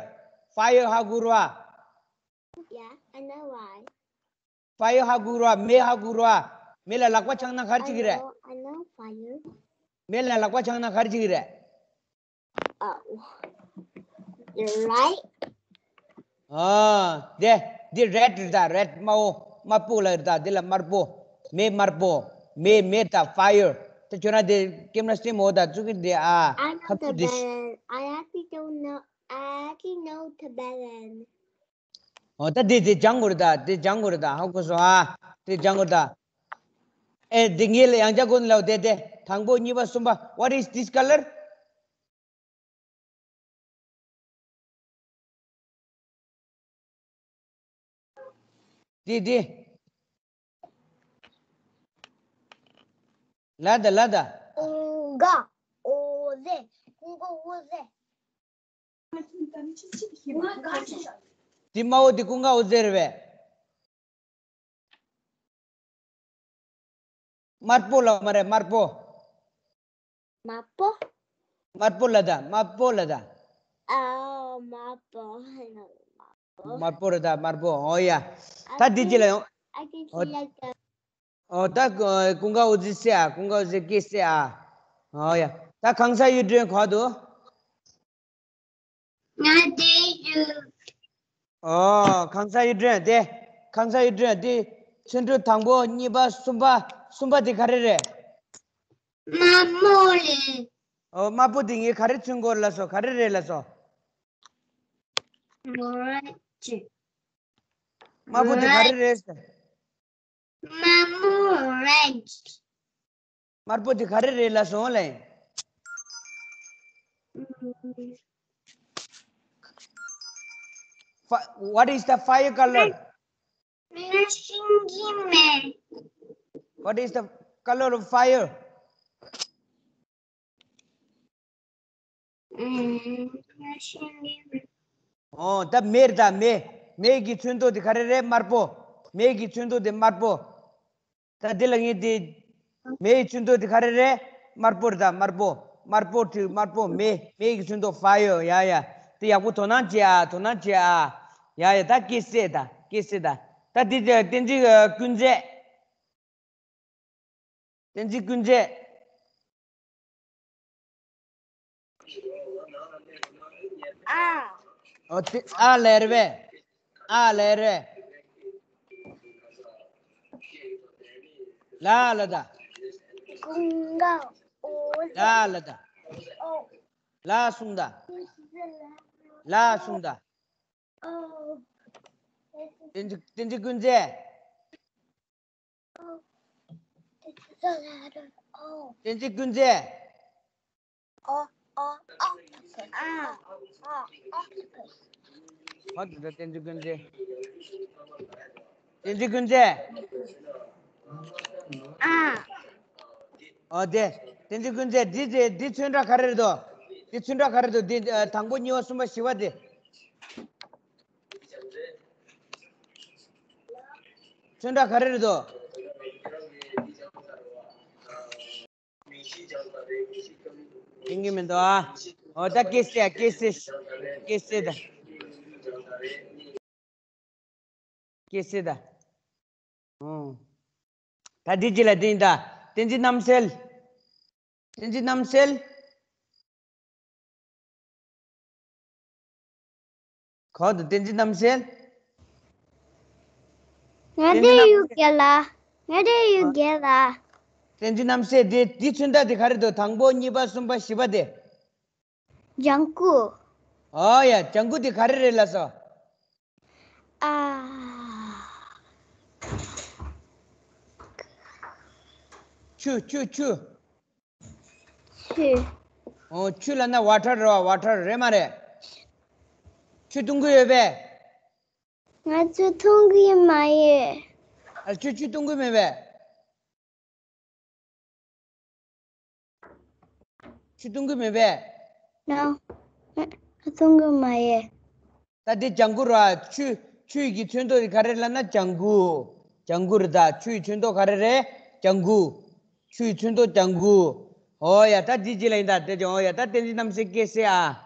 Fire ཧ་གོ་རེད་པ། Yeah, I know why. Fire ཧ་གོ་རེད་པ། མེ་ཧ་གོ་རེད་པ། མེ་ལ་ལག་པ་འཆང་ན་ག་རེ་བྱེད་ཀྱི་རེད། I know, I know fire. མེ་ལ་ལག་པ་འཆང་ན་ག་རེ་བྱེད་ཀྱི་རེད། Oh, you're right. ཨ། དེ་འདི་red རེད་ད། Red དམར་པོ། དམར་པོ་ལ་རེད་ད། འདི་ལ་དམར་པོ། མེ་དམར་པོ། མེ་མེ་ད་fire། ད་ཁྱོད་རང་དེ་camera སྟེང་མོ་ད་བཙུགས་ཀྱི་འདི་ཨ། I know ཁ་བཙུགས་འདི། Tibetan. I actually don't know. I actually know Tibetan. ཨོ་ད་དེ་དེ་སྦྱང་དགོས་རེད་ད། དེ་སྦྱང་དགོས་རེད་ད། ཧ་གོ་སོང་ཨ། དེ་སྦྱང་དགོས་རེད་ད། ཨེ་དེ་ངས་ལ་ཡང་བསྐྱར་གོ་ནས་ལབ། དེ་དེ་དང་པོ་གཉིས་པ་གསུམ་པ། What is this color? དེ་དེ། ལ་ད་ལ་ད། ཀུན་དགའ་དབུ་རྩེ། ཀུན་དགའ་དབུ་རྩེ། དེ་དམར་པོ་དེ་ཀུན་དགའ་དབུ་རྩེ་རེད་པས། དམར་པོ་ལབ་མ་རེད། དམར་པོ། དམར་པོ། དམར་པོ་ལབ་ད། དམར་པོ་ལབ་ད། ཨོ་དམར་པོ། དམར་པོ་རེད་ད། དམར་པོ། ཨོ་ཡ། ད་འདི་གཅིག་ལ་ཡོང་། I can see like the ཨོ་ད་ཀུན་དགའ་དབུ་རྩེ་སེ་ཨ། ཀུན་དགའ་དབུ་རྩེ་སྐད་སེ་ཨ། ཨོ་ཡ། ད་གང་ཟག་གཡུ་སྒྲོན་ག་པར་འདུག་ང་དེ་ཡོད། ཨོ་གང་ཟག་གཡུ་སྒྲོན་དེ། གང་ཟག་གཡུ་སྒྲོན་དེ། ཚོན་ཁྲོལ་དང་པོ་གཉིས་པ་གསུམ་པ། གསུམ་པ་དེ་ག་རེ་རེད། དམར་པོ་རེད། ཨོ་དམར་པོ་དེ་ངས་ག་རེ་ཚོན་དགོས་ལབ་སོང་། ག་རེ་རེད་ལབ་སོང་། Orange. དམར་པོ་དེ་ག་རེ་རེད། དམར་པོ་red. དམར་པོ་དེ་ག་རེ་རེད་ལབ་སོང་ལེ། Fi- What is the fire color? ང་ཤེས་ཀྱི་མེད། What is the color of fire? ང་ཤེས་ཀྱི་མེད། ཨོ་ད་མེ་རེད་ད། མེ། མེ་གི་ཚོན་མདོག་དེ་ག་རེ་རེད། དམར་པོ། མེ་གི་ཚོན་མདོག་དེ་དམར་པོ། ད་འདི་ལ་ངས་འདི། མེ་ཡི་ཚོན་མདོག་དེ་ག་རེ་རེད། དམར་པོ་རེད་ད། དམར་པོ། དམར་པོ་དྲི། དམར་པོ། མེ། མེ་གི་ཚོན་མདོག fire། ཡ་ཡ། དེ་ཡག་པོ་དོ་སྣང་བྱེད་ཨ། དོ་སྣང་བྱེད་ཨ། ཡ་ཡ། ད་སྐད་སེ་ད། སྐད་སེ་ད། ད་འདི་བསྟན་འཛིན་ཀུན་མཛེས། བསྟན་འཛིན་ཀུན་མཛེས། ཨ། ཨོ་དེ་ཨ་ལེ་རེད་པས། ཨ་ལེ་རེད། ལ་ལ་ད། ཀུན་དགའ་དབུ་རྩེ། ལ་ལ་ད། ཨོ། ལ་གསུངས་ད། ལ་གསུངས་ད། ཨོ། བསྟན་འཛིན་བསྟན་འཛིན་ཀུན་མཛེས། བསྟན་འཛིན་ཀུན་མཛེས། ཨ། ཨ། ཨ། འདི་འདྲ་བསྟན་འཛིན་ཀུན་མཛེས། བསྟན་འཛིན་ཀུན་མཛེས། ཨ། ཨོ་དེ། བསྟན་འཛིན་ཀུན་རྫོགས། འདི་འདི་འདི་ཚོན་ཁྲ་ག་རེ་རེད་དོ། འདི་ཚོན་ཁྲ་ག་རེ་རེད་དོ། འདི་ཨ། དང་པོ་གཉིས་པ་གསུམ་པ་བཞི་པ་དེ། ཚོན་ཁྲ་ག་རེ་རེད་དོ། ཡིན་གྱི་མི་འདུག་ཨ། འོ་ད་ཀི་སི་ཨ། ཀི་སི། ཀི་སི་ད། ཀི་སི་ད། ཨོ། ད་འདི་ཅི་ལ་འདི་ཡིན་ད། བསྟན་འཛིན་རྣམ་གསལ། བསྟན་འཛིན་རྣམ་གསལ། གོ་འདུག་བསྟན་འཛིན་རྣམ་གསལ། ང་བསྟན་འཛིན་རྣམ་གཡུག་རྒྱལ་ལ། ང་བསྟན་འཛིན་རྣམ་གསལ། དེ་འདི་ཚོན་ཁྲ་དེ་ག་རེ་འདུག་དང་པོ་གཉིས་པ་གསུམ་པ་བཞི་པ་དེ། ལྗང་གུ། ཨོ་ཡ། ལྗང་གུ་དེ་ག་རེ་རེད་ལབ་སོང་། ཨ། ཆུ་ཆུ་ཆུ། ཆུ། ཨོ་ཆུ་ལབ་ན་ཝ་ཊར་རེད་བ། ཝ་ཊར་རེད་མ་རེད། ཆུ་འཐུང་གི་ཡོད་པས། ང་ཚོ་འཐུང་གི་མ་ཡོད། ཨ་ཆུ་ཆུ་འཐུང་གི་མེད་པས། ཆུ་འཐུང་གི་མེད་པས། ནོ། ང་འཐུང་གི་མ་ཡོད། ད་འདི་ལྗང་གུ་ར། ཆུ་ཆུ་ཡི་གི་ཚོན་མདོག་དེ་ག་རེ་ལབ་ན་ལྗང་གུ། ལྗང་གུ་རེད་ད། ཆུ་ཡི་ཚོན་མདོག་ག་རེ་རེད། ལྗང་གུ། ཆུ་ཡི་ཚོན་མདོག་ལྗང་གུ། ཨོ་ཡ། ད་འདི་ཅི་ལ་ཡིན་ད། དེ་ཅང་ཨོ་ཡ། ད་བསྟན་འཛིན་རྣམ་གསལ་སྐད་གསལ་ཨ།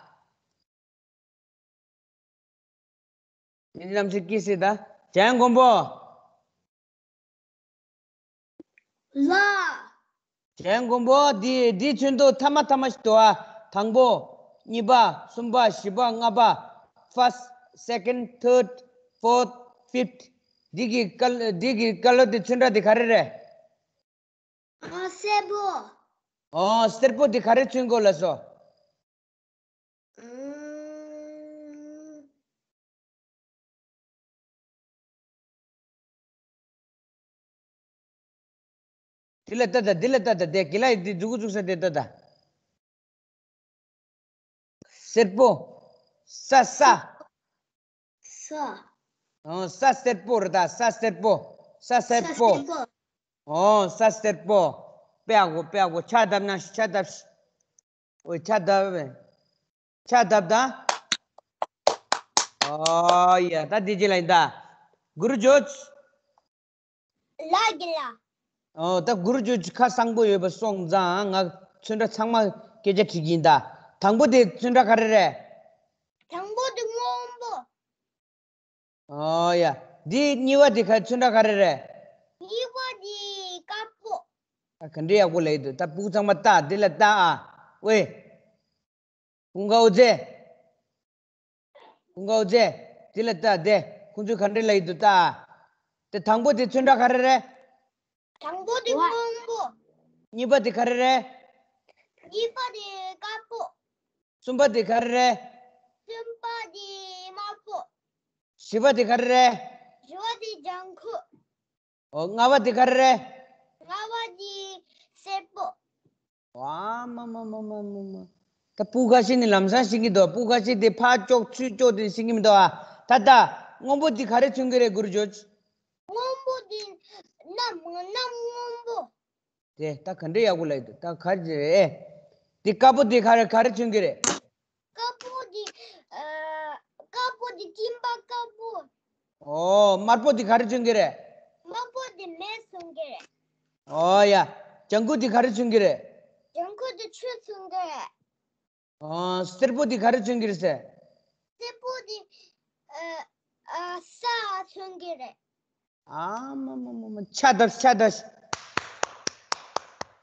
བསྟན་འཛིན་རྣམ་གསལ་སྐད་གསལ་ད། བྱ་ཡན་མགོན་པོ། ལ། བྱ་ཡན་མགོན་པོ། འདི་འདི་ཚོན་མདོག་ཐ་མ་ཐ་མ་ཞིག་འདུག་ཨ། དང་པོ། གཉིས་པ། གསུམ་པ། བཞི་པ། ལྔ་པ། first, second, third, fourth, fifth. འདི་གི་ཀལ་འདི་གི་ཀལ་ལར་དེ་ཚོན་ཁྲ་དེ་ག་རེ་རེད། ཨ། སེར་པོ། ཨོ་སེར་པོ་དེ་ག་རེ་མཚོན་གོ་ལབ་སོང་། ཨུམ། དེ་ལ་ལྟ་ད། དེ་ལ་ལྟ་ད། དེ་གི་ལ་ཡི་དེ་འཛུགས་འཛུགས་ས་དེ་ལྟ་ད། སེར་པོ། ས་ས། ས། ཨོ་ས་སེར་པོ་རེད་ད། ས་སེར་པོ། ས་སེར་པོ། ས་སེར་པོ། ཨོ་ས་སེར་པོ། དཔེ་ཡག་པོ། དཔེ་ཡག་པོ། ཕྱག་བརྡབ་ན། ཕྱག་བརྡབ། ཨོ་ཕྱག་བརྡབ། ཕྱག་བརྡབ་ད། ཨོ་ཡ། ད་འདི་ཅི་ལ་ཡིན་ད། གུ་རུ་ཇོ། ལགས་ཀྱི་ལགས། ཨོ་ད་གུ་རུ་ཇོ་ཁ་གསང་པོ་ཡོད་པ་སོང་ཙང་ང་ཚོན་ཁྲ་ཚང་མ་སྐད་ཆ་དྲིས་ཀྱི་ཡིན་ད། དང་པོ་དེ་ཚོན་ཁྲ་ག་རེ་རེད། དང་པོ་དེ་སྔོན་པོ། ཨོ་ཡ། འདི་གཉིས་པ་དེ་ག་ཚོན་ཁྲ་ག་རེ་རེད། གཉིས་པ་དེ་དཀར་པོ། ད་ག་འདྲ་ཡག་པོ་ལབ་ཀྱི་འདུག་ད་སྤུ་གུ་ཚང་མ་ལྟ། འདི་ལ་ལྟ་ཨ། ཝེ། ཀུན་དགའ་འོད་ཟེར། ཀུན་དགའ་འོད་ཟེར། འདི་ལ་ལྟ་དེ། ཁོང་ཚོས་ག་འདྲ་ལབ་ཀྱི་འདུག་ལྟ་ཨ། དེ་དང་པོ་དེ་ཚོན་ཁྲ་ག་རེ་རེད། དང་པོ་དེ་སྔོན་པོ། གཉིས་པ་དེ་ག་རེ་རེད། གཉིས་པ་དེ་དཀར་པོ། གསུམ་པ་དེ་ག་རེ་རེད། གསུམ་པ་དེ་དམར་པོ། བཞི་པ་དེ་ག་རེ་རེད། བཞི་པ་དེ་ལྗང་ཁུ། ཨོ་ལྔ་པ་དེ་ག་རེ་རེད། ལྔ་པ་དེ་སེར་པོ། ཨ་མ་མ་མ། ད་སྤུ་གུ་ཁ་ཤས་ནི་ལམ་སང་ཤེས་ཀྱི་འདུག་སྤུ་གུ་ཁ་ཤས་དེ་ཕར་ཅོག་ཚུར་ཅོག་དེ་ཤེས་ཀྱི་མི་འདུག་ཨ། ད་ལྟ་སྔོན་པོ་དེ་ག་རེ་མཚོན་གྱི་རེད་གུ་རུ་ཇོ། སྔོན་པོ་དེ་གནམ་གནམ་སྔོན་པོ། དེ་ད་ག་འདྲ་ཡག་པོ་ལབ་ཀྱི་འདུག་ད་ག་རེ་རེད། དེ་དཀར་པོ་དེ་ག་རེ་ག་རེ་མཚོན་གྱི་རེད། དཀར་པོ་དེ་ཨ། དཀར་པོ་དེ་སྤྲིན་པ་དཀར་པོ། ཨོ་དམར་པོ་དེ་ག་རེ་མཚོན་གྱི་རེད། དམར་པོ་དེ་མེ་མཚོན་གྱི་རེད། ཨོ་ཡ། ལྗང་གུ་དེ་ག་རེ་མཚོན་གྱི་རེད། ལྗང་གུ་དེ་ཆུ་མཚོན་གྱི་རེད། ཨོ་སེར་པོ་དེ་ག་རེ་མཚོན་གྱི་རེད་ཟེར། སེར་པོ་དེ་ཨ་ཨ་ས་མཚོན་གྱི་རེད། ཨ་མ་མ་མ་མ། ཕྱག་བརྡབས། ཕྱག་བརྡབས།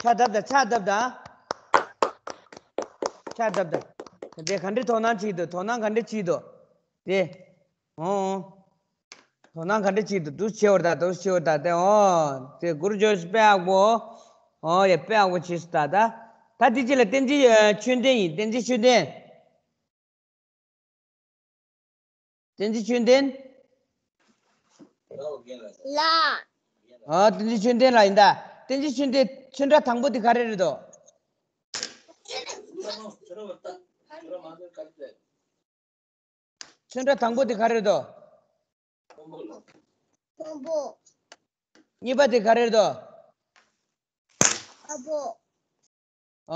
ཕྱག་བརྡབས་དང་། ཕྱག་བརྡབས་དང་། ཕྱག་བརྡབས་དང་། དེ་ག་འདྲའི་དོ་སྣང་བྱེད་ཀྱི་འདུག་དོ་སྣང་ག་འདྲ་བྱེད་ཀྱི་འདུག་དེ། ཨོ། དོ་སྣང་ག་འདྲ་བྱེད་ཀྱི་འདུག་འདུག་བྱེད་པར་ད། འདུག་བྱེད་པར་ད། དེ་ཨོ། དེ་གུ་རུ་ཇོ་དཔེ་ཡག་པོ། ཨོ་ཡ། དཔེ་ཡག་པོ་བྱས་སོང་ད། ད་ད་དེ་ཅི་ལ་བསྟན་འཛིན་ཨ། ཆོས་ལྡན་ཡིན། བསྟན་འཛིན་ཆོས་ལྡན། བསྟན་འཛིན་ཆོས་ལྡན། ལགས། ཨ། བསྟན་འཛིན་ཆོས་ལྡན་ལགས་ཡིན་ད། བསྟན་འཛིན་ཆོས་ལྡན། ཚོན་ཁྲ་དང་པོ་དེ་ག་རེ་རེད་དོ། ཚོན་ཁྲ་དང་པོ་དེ་ག་རེ་རེད་དོ། སྔོན་པོ། གཉིས་པ་དེ་ག་རེ་རེད་དོ། དཀར་པོ།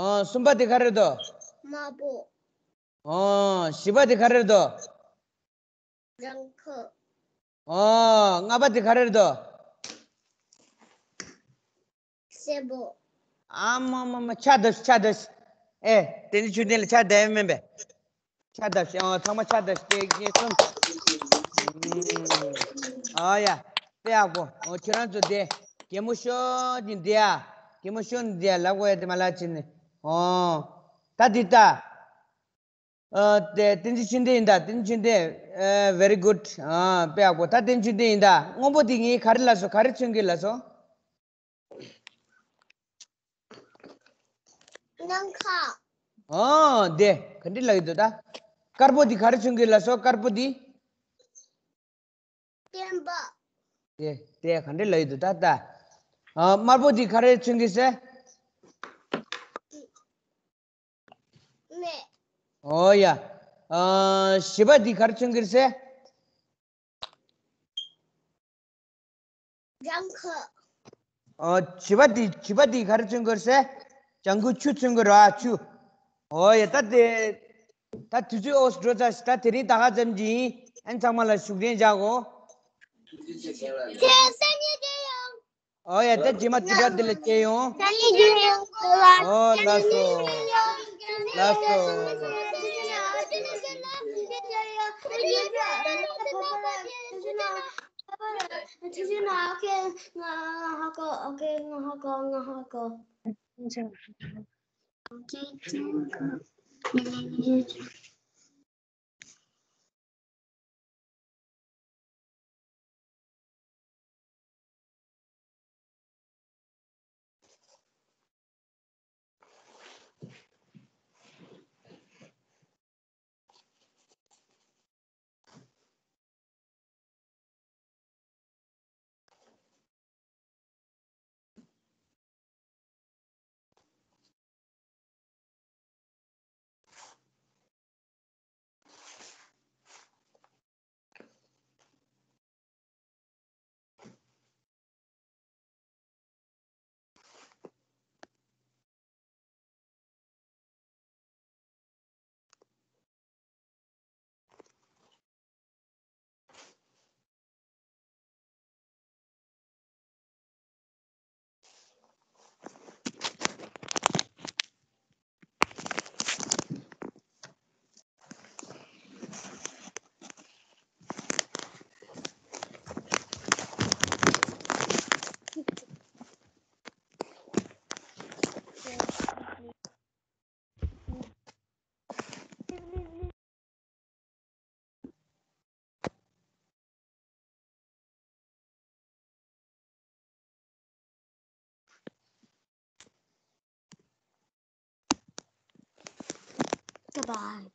ཨོ། གསུམ་པ་དེ་ག་རེ་རེད་དོ། དམར་པོ། ཨོ། བཞི་པ་དེ་ག་རེ་རེད་དོ། སྦྲང་ཁུ། ཨོ། ལྔ་པ་དེ་ག་རེ་རེད་དོ། སེར་པོ། ཨ་མ་མ་མ། ཕྱག་བརྡབས་ཤིག་ཕྱག་བརྡབས་ཤིག་ཨེ། དེ་ནི་ཆུ་ལྡན་ལ་ཕྱག་བརྡབ་ཡ་མིན་པས། ཕྱག་བརྡབས་ཤིག་ཨོ། ཚང་མ་ཕྱག་བརྡབས་ཤིག་གཅིག་གཉིས་གསུམ། ཨོ་ཡ། དཔེ་ཡག་པོ། ཨོ། ཁྱོད་རང་ཚོ་དེ་གད་མོ་ཤོར་ནས་བསྡད་ཡ། གད་མོ་ཤོར་ནས་བསྡད་ཡ་ལབ་དགོས་ཡ་དེ་མ་ལབ་བྱས་ནས། ཨོ། ད་འདི་ལྟ། ཨ། དེ་བསྟན་འཛིན་ཆོས་ལྡན་ཡིན་ད། བསྟན་འཛིན་ཆོས་ལྡན། ཨ། very good། ཨ། དཔེ་ཡག་པོ། ད་བསྟན་འཛིན་ཆོས་ལྡན་ཡིན་ད། སྔོན་པོ་དེ་ངས་ག་རེ་ལབ་སོང་། ག་རེ་མཚོན་གྱི་ལབ་སོང་། ནམ་མཁའ། ཨོ། དེ་ག་འདྲ་ལབ་ཀྱི་འདུག་ད། དཀར་པོ་དེ་ག་རེ་མཚོན་གྱི་ལབ་སོང་། དཀར་པོ་དེ། སྟོན་པ། དེ་དེ་ག་འདྲ་ལབ་ཀྱི་འདུག་ད་ད། ཨ། དམར་པོ་དེ་ག་རེ་མཚོན་གྱི་ཟེར། མེ། ཨོ་ཡ། ཨ། བཞི་པ་འདི་ག་རེ་མཚོན་གྱི་རེད་ཟེར། ལྗང་ཁུ། ཨོ། བཞི་པ་འདི་བཞི་པ་འདི་ག་རེ་མཚོན་གྱི་རེད་ཟེར། ལྗང་ཁུ་ཆུ་མཚོན་གྱི་རེད་ཨ། ཆུ། ཨོ་ཡ། ད་དེ་ད་དུས་ཚོད་ཨོ་འགྲོ་ཚར་ཤག་ད་དེ་རིང་ད་ག་ཙམ་གྱིས་ཡིན། ཨན་ཚང་མ་ལ་བཞུགས་གདན་འཇགས་གོ། ཨོ་ཡ། ད་རྗེས་མ་དུས་རབས་འདི་ལ་མཇལ་ཡོང་། ཨོ། ལགས་སོ། ལགས་སོ། Goodbye.